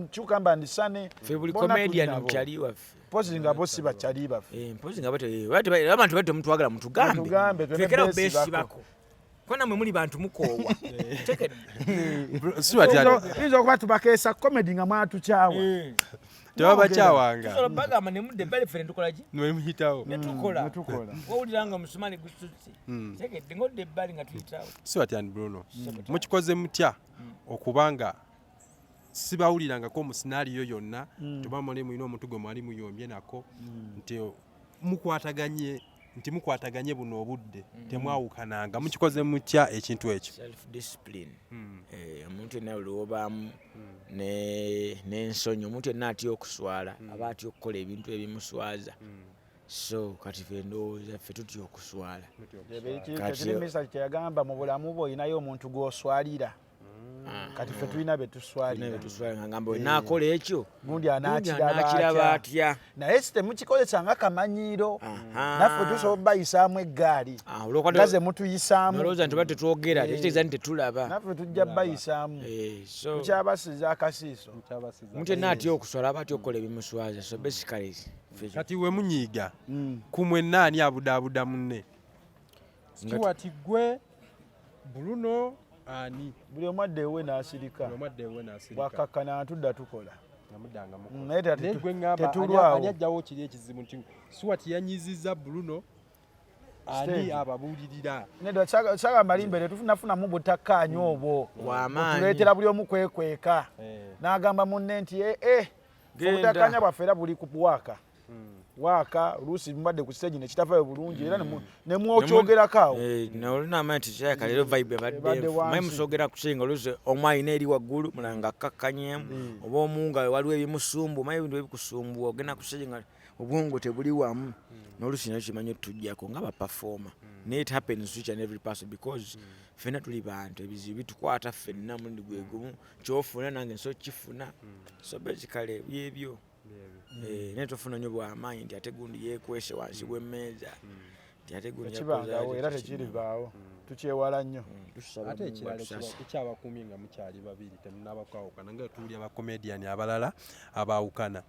Cucumber and Sunny. Ffe buli Bonna tuli comedian nabo. mukyali waffe. Mpozi nga bo si bakyali baffe. Mpozi nga abantu bate mutwagala mutugambe. Mutugambe, tweme Tulekerawo beesibako. beesibako. Kuba nammwe muli bantu mukoowa. Tegedde. Stuart Tuyinza okuba tubakeesa comedy nga mwatukyawa. Tebabakyawanga. Tusobola bagamba ne mudda ebbali ffe ne tukola ki? Ne muyitawo. Ne tukola. Ne tukola. Wawulira nga omusumaali gusutse. Tegedde ng'odda ebbali nga tuyitawo. Stuart and Bruno, mukikoze mutya okubanga sibawulirangako mu scenario yonna toba muli mulina omuntu gwe mwali muyombye nako nti mukwataganye buno obudde temwawukananga? Mukikoze mutya ekintu ekyo? Self discipline. Omuntu yenna buli wobaamu n'ensonyi, omuntu yenna atya okuswala aba atya okukola ebintu ebimuswaza. So kati ffe ndowooza ffe tutya okuswala. Kati Mr. kyeyagamba mu bulamu bwo olinayo omuntu gw'oswalira. Kati ffe tulina be tuswalira. Tuswala nga ngamba wenaakola ekyo, Gundi gundi anaakiraba anaakiraba atya? atya? Naye si temukikozesa nga kamanyiiro. Aha. Naffe tusobola obayisaamu eggaali. Ah, olwokuba Nga ze mutuyisaamu. nolowooza nti oba tetwogera tekitegeeza nti tetulaba. Naffe tujja bayisaamu. So Tukyabasiza akasiiso. Omuntu yenna atya okuswala aba atya okukola ebimuswaza. So basically Kati we munyiiga ku mwenna, ani abudaabuda munne? Stuart, gwe, Bruno, ani? Buli omu adda ewuwe n'asirika. Buli omu adda ewuwe n'asirika. Bwakakkana ntudda tukola. Nga mudda mukola. Naye Naye gwe ŋŋamba, tetulwawo. ani ajjawo kiri ekizibu nti Stuart yanyiizizza Bruno? Ani ababuulirira? Nedda, saga malimbere tufunafunamu butakkaanya obwo otuleetera buli omu kwekweka n'agamba munne nti obutakkaanya bwaffe era buli ku waaka waaka oluusi mubadde ku stage nekitavayo bulungi era nemwokyogerako awo. Olinaama nti kirabika leero vibe ebadde manyi musogera kusinga oluusi omu alina eri waggulu mulala nga akkakkanyemu oba omu nga waliwo ebimusumbu omanyi ebintu ebikusumbuwa ogenda ku stage nga obwongo tebuli wamu n'oluusi nayo kimanyi otujjako nga baperformer naye it happens to each and every person because ffenna tuli bantu, ebizibu bitukwata ffenna mulundi gwe gumu, kyofuna nange nso kifuna, so basically byebyo. Naye tofuna nnyo bwamaanyi nti ate gundi yeekwese wansi w'emmeeza nti ate gundi tekibangawo era tekirivaawo, tukyewala nnyo. Ate ekirala ekyabakuumye nga mukyali babiri temunabakwawukana nga tuwulira bakomedian abalala abaawukana?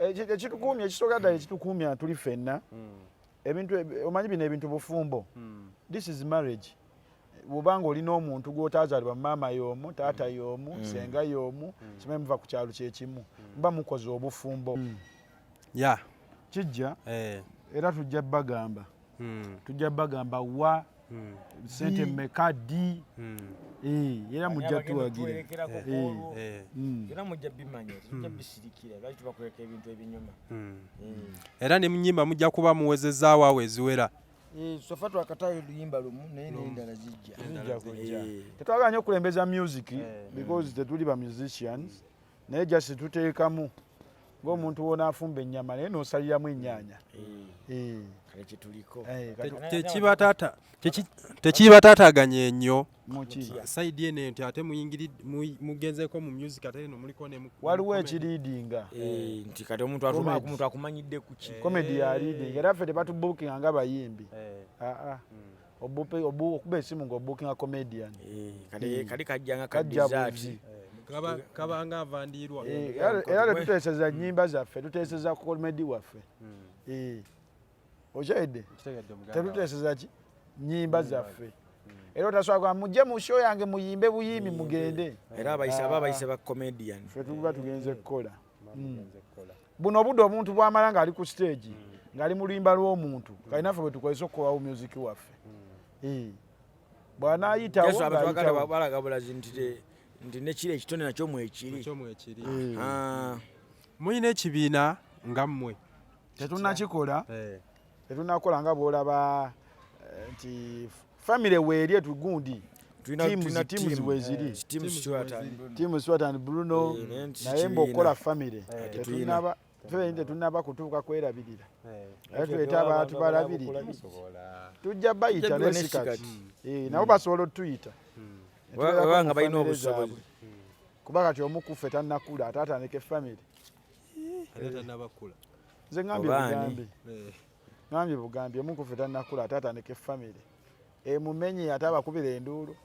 Ekitukuumye ekisooka ddala, ekitukuumya tuli ffenna ebintu omanyi bino ebintu bufumbo, this is marriage. Bwobanga olina omuntu gw'otazaalibwa maama y'omu, taata y'omu, senga y'omu, simanyi muva ku kyalo kyekimu, muba mukoze obufumbo. Kijja era tujja bagamba, tujja bagamba wa sente mmeka ddi, era mujja tuwagira. Era mujja bimanya, tujja bisirikira lwaki tubakweka ebintu ebinyuma. Era ne munyimba mujja kuba muwezezaawo awo eziwera. So far twakatayo oluyimba lumu naye n'endala zijja. Zijja kujja. Tetwagala nnyo okulembeza music because tetuli ba musicians, naye just tuteekamu ng'omuntu wonaafumba ennyama naye n'osaliramu ennyaanya. Kale kyetuliko. Tekibataataganya ennyo Muki? Side eno nti ate mugenzeeko mu music ate eno muliko ne Waliwo ekiriidinga. Nti kati omuntu omuntu akumanyidde ku ki? Comedy ya leading era ffe tebatubuukinga nga bayimbi. Aa, okuba esimu ng'obuukinga comedian. Kati kajjanga Kajja kaddizaati. buzi. Kabanga avandiirwa. Era tetuteeseza nnyimba zaffe, tuteeseza comedy waffe. Okyedde tetuteeseza ki nnyimba zaffe, era otasobola kugamba mujje mu show yange muyimbe buyimbi mugende. Era abayise aba abayise ba comedian. Ffe tuba tugenze kukola. Buno obudde omuntu bwamala ng'ali ku stage ng'ali mu luyimba lw'omuntu, kalinaffe bwe tukozesa okukolawo music waffe. Bw'anaayitawo Yesu abantu ng'ayitawo. bagala balaga bulazi nti nekiri ekitone nakyo mwekiri. Ekyo mwekiri. Ah. Mulina ekibiina nga mmwe? Tetunnakikola, tetunnakola nga bw'olaba nti family weeri etugundi. Tulina Teams team. weeziri. Team Stuart and Bruno. Team Stuart and Bruno. Naye nti Naye kibiina. mbaokukola family Tetulina. tetunnaba, ffe tetunnaba kutuuka kwerabirira, naye tuleete abantu balabirire, tujja bayita. Tujja Ne ne sikati sikati. Nabo basobola otuyita. Ne tubeerako Wabanga mu balina family obusobozi. zaabwe. Kuba kati omu ku ffe tannakula ate atandika efamily. Ate tannabakula? Nze ngambye Oba ani? bugambi, ngambye bugambi omu ku ffe tannakula ate atandika efamily emumenye ate abakubira enduulu,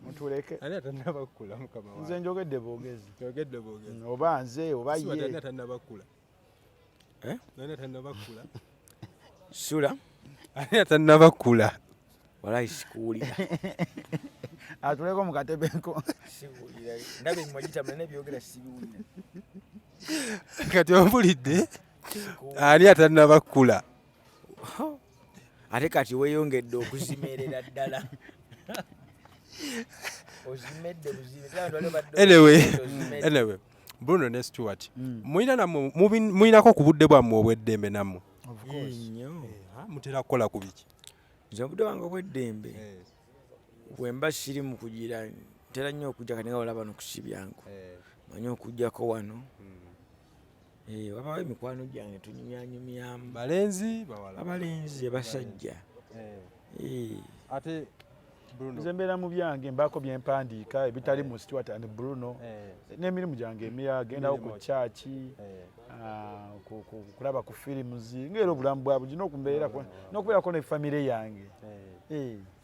mutuleke. Ani atannabakula, mukama Nze wange? njogedde bwogezi. Yogedde bwogezi. Oba nze oba Stuart, ani ye. atannabakula? Eh? Ani atannabakula? Sula. Ani atannabakula? Walayi sikuwulira. Atuleko mu katebeko. Sikuwulira, ndaba emimwa gitamula nebyogera sibiwulira. Kati ompulidde, ani atannabakula? Ate kati weeyongedde okuzimerera ddala, ozimedde buzime. Anyway, anyway, Bruno ne Stuart, mulina nammwe mulinako ku budde bwammwe obw'eddembe nammwe? Nnyo. Mutera kukola ku biki? Nze obudde wange obw'eddembe bwe mba siri mu kugira, ntera nnyo okujja kati nga olaba nokusibyangu manyi okugjako wano. Wabawo emikwano gyange tunyumyanyumyamu. Balenzi, bawala? Abalenzi, abasajja. Ate Bruno? Nze mbeera mu byange, mbaako byempandiika ebitali mu Stuart and Bruno n'emirimu gyange emirala, gendawo ku Mirimu ki? kyaki, kulaba ku films, ngaera obulamu bwa bugi n'okubeerako ne famire yange.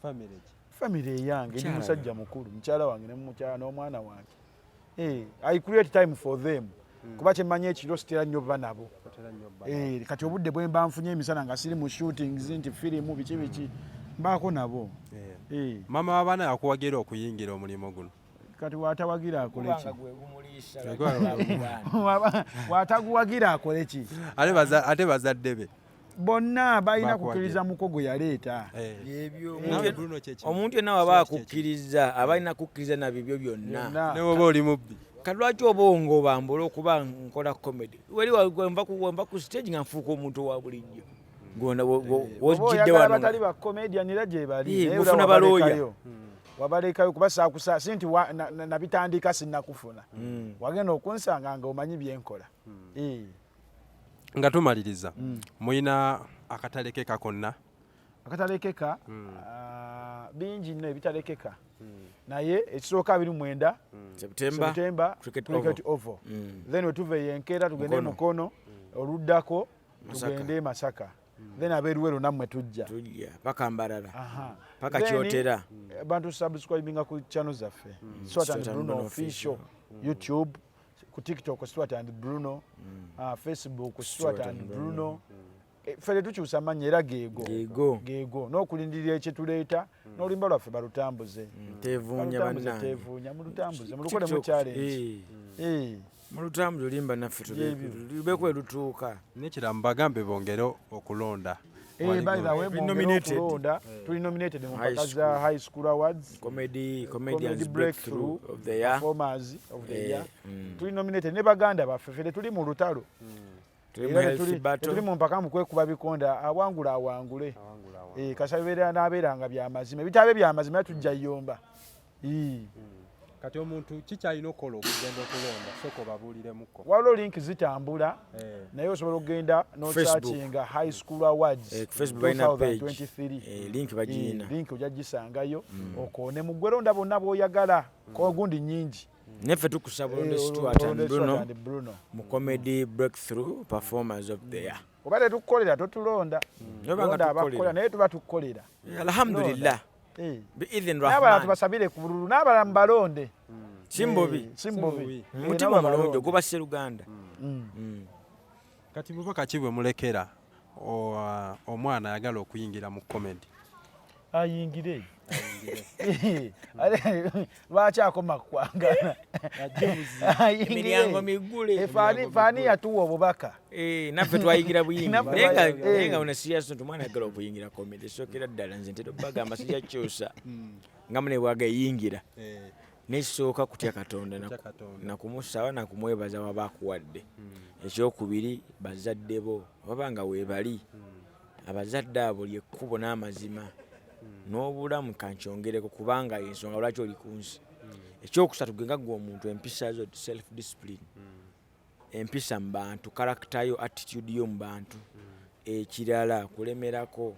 Family ki? Famire eyange ndi Mukyala. Musajja mukulu, mukyala wange ne mukyala n'omwana wange. I create time for them kuba kyemmanyi ekiro sitera nnyo bba nabo. Otera nnyo bba. Kati obudde bwe mba nfunye emisana nga siri mu shootings nti firimu biki biki, mbaako nabo. Maama w'abaana yakuwagira okuyingira omulimu guno? Kati watawagira akole ki? Kubanga gwe gumuliisa. Wataguwagira akole ki? Ate bazadde be? Bonna balina kukkiriza muko gwe yaleeta. Ebyo omuntu yenna waba akukkiriza aba alina kukkiriza na bibyo byonna. Ne bw'oba oli mubbi. Kati lwaki oba ongoba mbu olw'okuba nkola comedy? Weri wenva ku stage nga nfuuka omuntu owa bulijjo. Wojjidde wano. Abatali ba comedian era gye bali. Mufuna balooya. Wabalekayo kuba saakusa si nti nabitandika sinnakufuna. Wagenda okunsanga nga omanyi bye nkola. Nga tumaliriza, mulina akatalekeka konna? Akatalekeka bingi nno ebitalekeka. Naye ekisooka 29 September Cricket Oval. Then wetuva eyo enkeera tugende Mukono, oluddako tugende Masaka. Then abeeruweru nammwe tujja. Tujja paka Mbarara. Paka Kyotera. Bantu subscribinga ku channel zaffe. Stuart and Bruno Official, YouTube, ku TikTok Stuart and Bruno, Facebook Stuart and Bruno. Ffe tetukyusa amannya era geego. Geego. N'okulindirira ekyetuleeta n'oluyimba lwaffe balutambuze. Teevuunya bannange. Teevuunya, mulutambuze, mulukolemu challenge. Mulutambuze oluyimba naffe lubeko we lutuuka. N'ekirala mubagambe bongere okulonda. By the way, mwongere okulonda. Tuli nominated mu mpaka za High School Awards. Comedians Breakthrough of the Year. Performers of the Year. Tuli nominated ne baganda baffe, ffe tuli mu lutalo. Tuli mu mpaka mu kwekuba bikonda, awangula awangule. Kasabeera n'abeeranga bya mazima. Ebitabo bya mazima tujja yomba. Kati omuntu kikyalina okukola okugenda okulonda, sooka obabuuliremuko. Waliwo link zitambula, naye osobola okugenda n'osearchinga High School Awards 2023. Link bagiyina. Link ojja gisangayo, okoone mugwe londa bonna bw'oyagala, kogundi nnyingi. Naffe tukusaba olonde Stuart and Bruno mu Comedy Breakthrough Performers of the Year. Oba tetukukolera totulonda. Londa abakukolera naye tuba tukukolera. Alhamdulillah. Bi-idhin Rahman. N'abalala tubasabire ku bululu, n'abalala mubalonde. Simbobi. Simbobi. Mutima mulungi oguba Sseruganda. Kati bubaka ki bwe mulekera omwana ayagala okuyingira mu comedy? Ayingire. Lwaki akoma kwangana? Emiryango miggule. Faani yatuwa obubaka. Naffe twayingira buyingi. Naye nga ono serious nti omwana ayagala okuyingira comedy. Sookera ddala nze ntera obbagamba sijja kukyusa. Nga mune bwaga eyingira. N'ekisooka kutya Katonda nakumusaba nakumwebaza waba akuwadde. Ekyokubiri bazadde bo baba nga weebali. Abazadde abo lyekkubo n'amazima n'obulamu kankyongereko kubanga ensonga lwaki oli ku nsi. Ekyokusatu gwe nga ggwe omuntu empisa zo self discipline. Empisa mu bantu, character yo, attitude yo mu bantu. Ekirala kulemerako.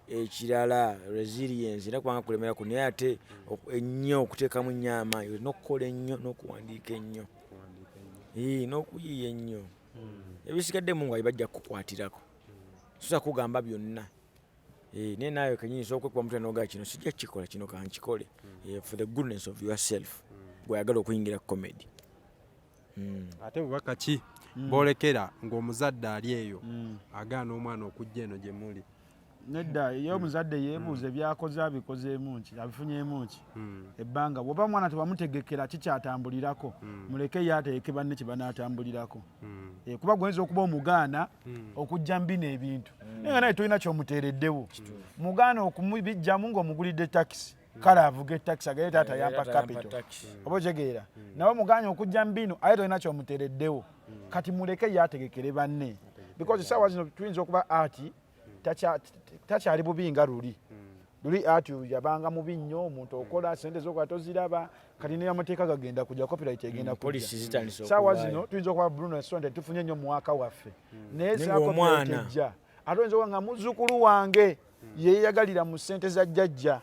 Ekirala resilience era kubanga kulemerako naye ate ennyo okuteekamu ennyo amaanyi olina okukola ennyo n'okuwandiika ennyo. N'okuyiiya ennyo. Ebisigadde Mungu bajja kukukwatirako. Sobola kugamba byonna. Naye naawe kennyini osobola okwekuba mutwe n'ogamba kino sijja kukikola kino kankikole. For the goodness of yourself gw'oyagala okuyingira comedy. Ate bubaka ki bw'olekera ng'omuzadde ali eyo agaana omwana okujja eno gye muli? Nedda, ye omuzadde yeebuuze byakoze abikozeemu ki, abifunyeemu ki ebbanga. Bw'oba omwana tewamutegekera kikyatambulirako, muleke ye ategeke banne kye banaatambulirako. Kuba gwe oyinza okuba omugaana okujja mu bino ebintu, naye nga naye tolina ky'omuteereddewo. Mugaana okumubijjamu ng'omugulidde takisi, kale avuge takisi agende taata yampa capital. Oba otegeera? Naye omugaanye okujja mu bino aye tolina ky'omuteereddewo. Kati muleke ye ategekere banne. Because essaawa zino tuyinza okuba ati takyali bubi nga luli. Luli ati yabanga mubi nnyo, omuntu okola sente z'okola toziraba, kati n'amateeka gagenda kujja, copyright egenda kujja. Essaawa zino tuyinza okuba Bruno Esonte tufunye nnyo mu mwaka waffe. Naye saa copyright ejja. Ate oyinza okuba nga muzzukulu wange yeeyagalira mu ssente za jjajja.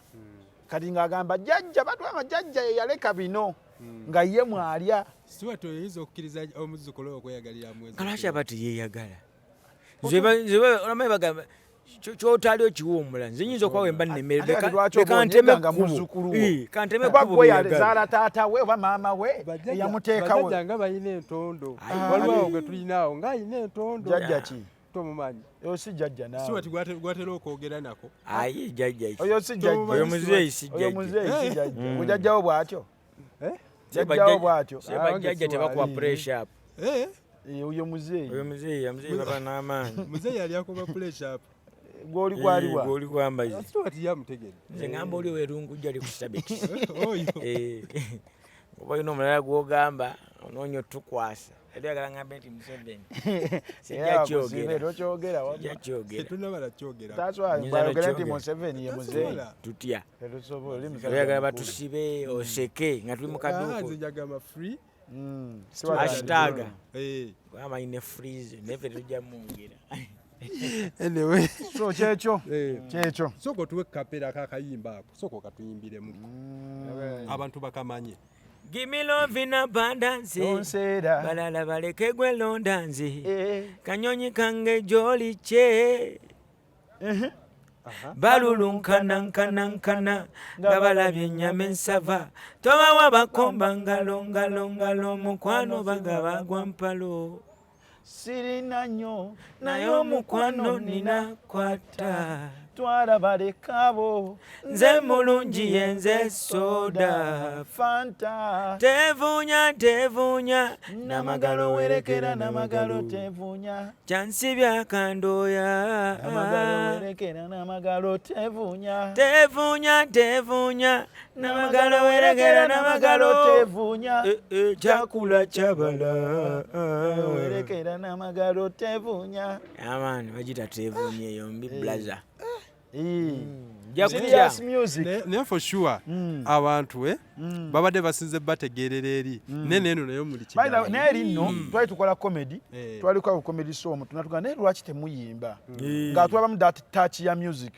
Kati ng'agamba jjajja, batugamba jjajja ye yaleka bino nga ye mwalya. Stuart oyinza okukkiriza omuzzukulu oyo okweyagalira mu ezo? Lwaki aba teyeeyagala? Nze omanyi bagamba ky'otali okiwummula. Nze nnyinza okuba wemba nnemere leka nteme ekkubo. Kanteme ekkubo zaala taata we oba maama we eyamuteekawo. Bajjajja nga balina entondo. Waliwo awo gwe tulina awo ng'alina entondo. Jjajja ki? Tomumanyi. Oyo si jjajja naawe. Stuart gwatera okwogera nako. Ayi jjajja. Oyo si jjajja. Oyo muzeeyi si jjajja. Oyo muzeeyi si jjajja. Gwe jjajjawo bw'atyo. Jjajjawo bw'atyo. Bajjajja tebakuwa pressure up. Eh, oyo muzeeyi. Oyo muzeeyi, muzeeyi baba n'amaanyi. Muzeeyi yali akuba pressure up. Gwoli gwaliwa? Eh, gwoli gwambaye. Stuart yamutegedde. Nze ngamba oli werungujja ali ku Stabex. Oyo. Eh, oba olina omulala gw'ogamba onoonya otukwasa. Ate oyagala ngambe nti Museveni. Sijja kyogera. Tokyogera wamma. Sijja kyogera. Tetunnaba kyogera. That's why Nyinza bwayogera nti nokyogera. Museveni ye muzeeyi. Tutya. Tetusobola, oli musajja Oyagala mukulu. batusibe oseke nga tuli mu Ah, kaduuku. nze njagamba free. Stuart and Hashtag. Bruno. Eh. Amanyi ne freeze naye ffe tetujja mwongera. Anyway. So kyekyo. Eh. Kyekyo. Sooka otuwe kapeera k'akayimba ako. Sooka okatuyimbiremu. Abantu bakamanye. Give me love in abundance. Onseera. Balala baleke gwe londa nze. Eh. Kanyonyi kange gy'oli kye. Balulunkana nkana nkana nga balabye ennyama ensava. Tobawa bakomba ngalo ngalo ngalo mukwano bagaba gwa mpalo. Sirina nnyo Naye omukwano nina kwata. Twala balekabo. Nze mulungi yenze soda. Fanta. Tevunya tevunya Namagalo werekera namagalo tevunya. Kyansibya kandoya. Namagalo werekera namagalo tevunya. Tevunya tevunya namagalo werekera namagalo tevunya. Eh, eh, kyakula kyabala. Werekera namagalo tevunya. Amaani bagita tevunya eyo mbi blaza. Eh. Nja kutya. Serious music. Naye for sure abantu babadde basinze bategeerera eri naye neeno nayo muli By the way, kigambo. naye eri nno twali tukola comedy, Eh. twaliko ku comedy show omu tunatuga naye lwaki temuyimba nga tulabamu that touch ya music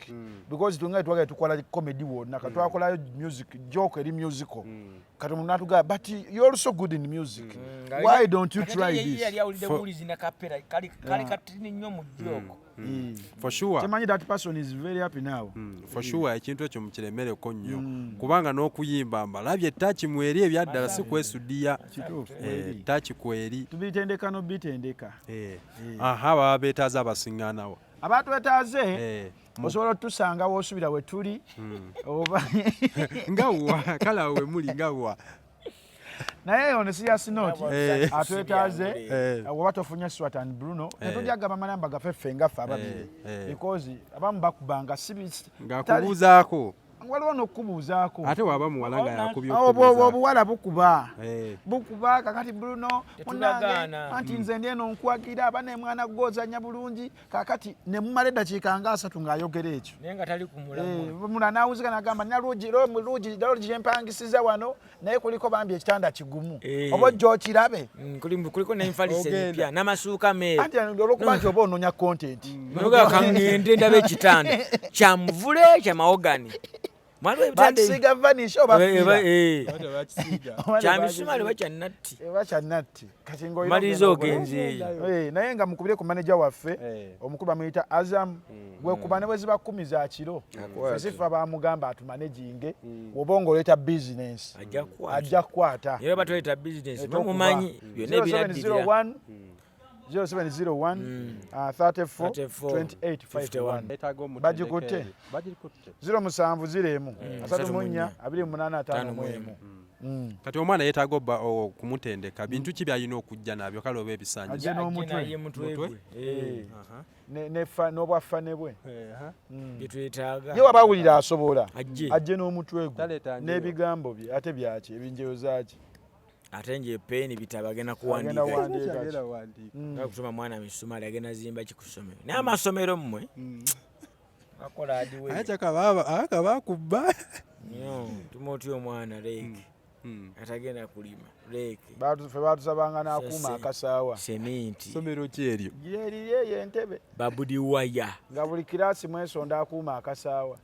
because tunga twagala tukola comedy wonna ka twakolayo music joke eri musical kati omuntu natugaa but you're also good in music, why don't you try this? Yali awulidde buwulizi na kapera kali kali katini nnyo mu joke. For sure. Temanyi that person is very happy now. For sure ekintu ekyo mukiremereko nnyo kubanga n'okuyimba mbalabye ttaaki mweri ebyaddala si kwesudiya. Kituufu. Eh, ttaaki kweri. Tubitendeka nobitendeka. Eh. Aha, baba beetaaze abasiŋŋaanawa. Abatwetaaze Eh, osobola otusanga woosubira we tuli oba nga wa kale awo we muli nga wa naye ono serious note, Eh. atwetaaze Eh. oba tofunye Stuart and Bruno tetujja gaba manamba gaffe ffe nga ffe ababiri Eh, eh. because abamu bakubanga si ng'akubuuzaako waliwo n'okukubuuzaako. Ate waba muwala nga yakubye Awo okubuuzaako. obuwala bukuba Eh. bukuba kakati Bruno munange Tetulagaana. anti nze ndi eno nkwagira aba nemwana gwozanya bulungi kakati ne mumala eddakiika nga 30 ng'ayogera ekyo. Naye nga tali ku mulamwa. Mula nawuzika nagamba nina lugi gyempangisiza wano naye kuliko bambi ekitanda kigumu Eh. oba ojja okirabe. Kuliko n'enfalisi Ogenda. emipya n'amasuuka meeru. Anti olwokuba nti oba onoonya content. Noga kangende ndaba ekitanda kya muvule kya mawogani. Mwaliwo ebitanda Bakisiiga vanish oba fira? Ate bakisiiga. Oba kya ne misumaali oba kya natti. Oba kya natti kati ng'olina Maliriza okugenda ogenzeeyo. Eh, naye nga mukubire ku manager waffe Eh. omukulu bamuyita Azam gwekuba ne bwe ziba 10 za kiro Akwata. fesifa bamugamba atumanejinge oba ng'oleeta business Ajja kukwata. ajja kukwata. Era batoleeta bizinesi Etokuba. mumanyi byonna ebinaddirira. 0701 0701 34 34 28 51. Beetaaga omutendeke Bagikutte. eri. Bagikutte. 07 01 34 28 51. Kati omwana yeetaaga obba okumutendeka bintu ki byalina okujja nabyo kale oba ebisaanyizo? Ajje n'omutwe. Ajje naye mutwe Mutwe? gwe. Eh, N'obwafane bwe. Byetwetaaga. Ye waba awulira asobola Ajje. ajje n'omutwe gwe Taleeta njeyo. n'ebigambo bye ate byaki ebinjeyo zaaki. Ate nje peeni bitabo agenda Agenda kuwandiika. wandiika ki? Agenda wandiika. Nga kusoma mwana misumaali agenda zimba ki ku ssomero. Naye amasomero mmwe akola adiwe. Aye kyakaba bakubba. Nnyo tuma otya omwana leeke atagenda kulima leeke Ffe baatusabanga n'akuuma Sese. akasaawa. Seminti Ssomero ki eryo? Gyeriri eyo entebe babudi waya nga buli kiraasi mwesonda akuuma akasaawa.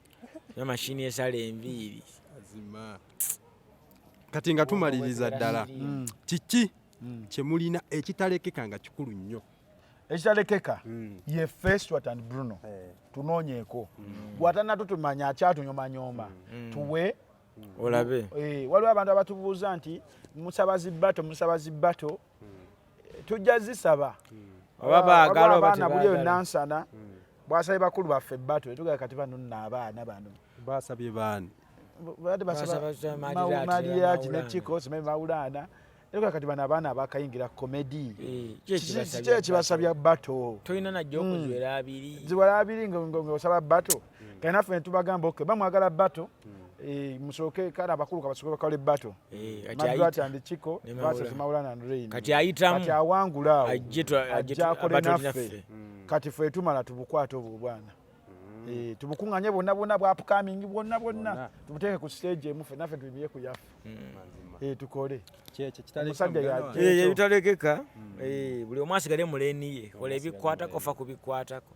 n'amashini esala enviiri. Mazima. Kati nga tumaliriza ddala kiki kye mulina ekitalekeka nga kikulu nnyo? Ekitalekeka ye ffe Stuart and Bruno tunoonyeeko gwatanatutumanya akyatunyomanyoma tuwe. Olabe. Eh, waliwo abantu abatubuuza nti musaba zibato musaba zibato tujja zisaba. Oba baagala oba abaana buli eyo tebaagala. Nansana bwasabye bakulu baffe bato etugaa kati bano nno abaana bano Basabye baani? Badde basaba Basaba Madirati, Madirati ne Maulana. Chiko simanyi Maulana. Era kati bano abaana abakayingira comedy, Eh, kiki ekibasabya battle? Tolina najja okuziwera abiri. Ziwala abiri nga osaba battle. Kati naffe netubagamba, okay, bamwagala battle, eh, musooke kale abakulu kabasooke bakole battle. Eh, kati Madrat and Chico ne versus Maulana. Maulana and Rain. Kati ayitamu. Kati awangula awo, Ajje ajje akole battle naffe. naffe. Kati ffe tumala tubukwate obwo bwana. Eh, tubukuŋŋanye bwonna bwonna bwa upcoming bwonna bwonna, tubuteeke ku stage emu, ffe naffe tuyimire ku yaffe. Eh, tukole. Kyekyo kitaleka Omusajja muganda yajja. wange. Eh, ebitalekeka. Eh, buli omu asigale mu lane ye, kola ebikwatako, fa ku bikwatako.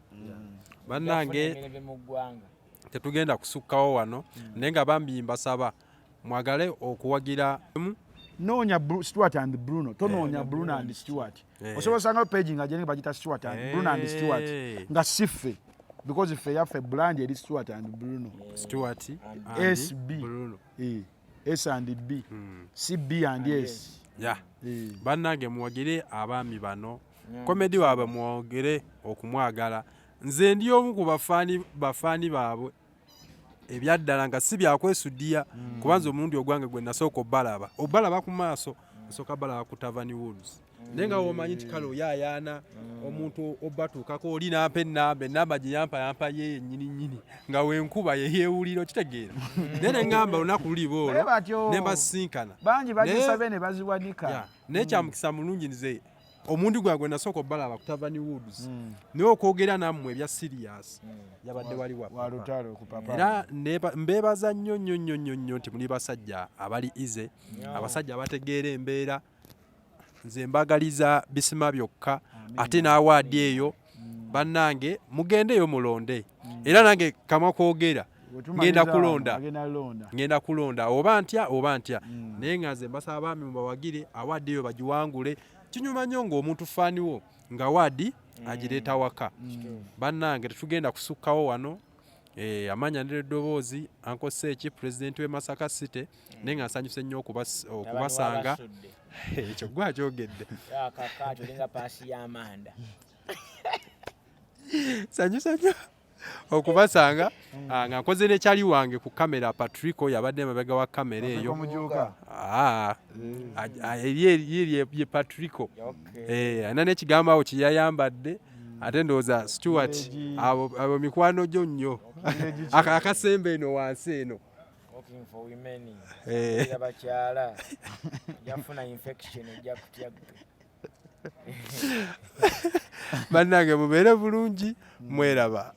Bannange, Emirembe mu ggwanga. Tetugenda kusukkawo wano, naye nga bambi mbasaba mwagale okuwagira. Noonya Stuart and Bruno, tonoonya Bruno and Stuart. Osobola osangayo page nga gyene bagita Stuart and Bruno and Stuart, nga si ffe, because ffe yaffe brand eri Stuart and Bruno. Stuart and SB. Bruno. Eh, S and B, C B and S. Eh. Bannange, muwagire abaami bano, comedy waabwe mwogere okumwagala. Nze ndi omu ku bafaani baabwe ebyaddala, nga si byakwesudiya, kuba nze omulundi ogwange gwe nasooka obalaba ku maaso, nsooka balaba ku Tavani Woods, naye nga womanyi nti kale oyaayaana omuntu obatuukako, oli nampa enamba gye yampa, yampa ye yennyini nnyini, nga wenkuba yeyeewulira, okitegeera? Naye ne ŋŋamba olunaku luliba Naye olwo batyo. ne mbasisinkana. Bangi bagisabe ne baziwanika. Yeah. Naye kyamukisa mulungi, nze omundi gwange gwe nasooka obalaba ku Tavani Woods, naye okwogera nammwe ebya serious yabadde wali wa Wa lutalo ku papa. Era mbeebaza nnyo nnyo nnyo nnyo nnyo nti muli basajja abali ize, abasajja abategeera embeera. Nze mbagaliza bisima byokka, ate n'award eyo, bannange, mugendeyo mulonde. Era nange kamwa kwogera, ngenda kulonda. Agenda londa. Ngenda kulonda, oba ntya oba ntya, naye nga nze mbasaba abaami mubawagire, award eyo bagiwangule. Kinyuma nnyo ng'omuntu faaniwo nga award agireeta waka. Bannange, tetugenda kusukkawo wano. Eh, amanya n'eddoboozi, Uncle Seki, pulezidenti w'e Masaka City, naye nga nsanyuse nnyo okubasanga. Ekyo gwe akyogedde. Kakati olinga paasi y'amanda. Sanyusa nnyo okubasanga. Ah, nga nkoze nekyali wange ku kamera, Patrico yabadde emabega wa kamera eyo. Omujuuka. Ah, eri ye Patrico. Eh, alina n'ekigambo awo kye yayambadde, ate ndowooza Stuart, abo mikwano gyo nnyo. Akasembe eno wansi eno. Working for women. Eh. Era bakyala ojja infection, ojja kutya gwe. Bannange, mubeere bulungi, mweraba.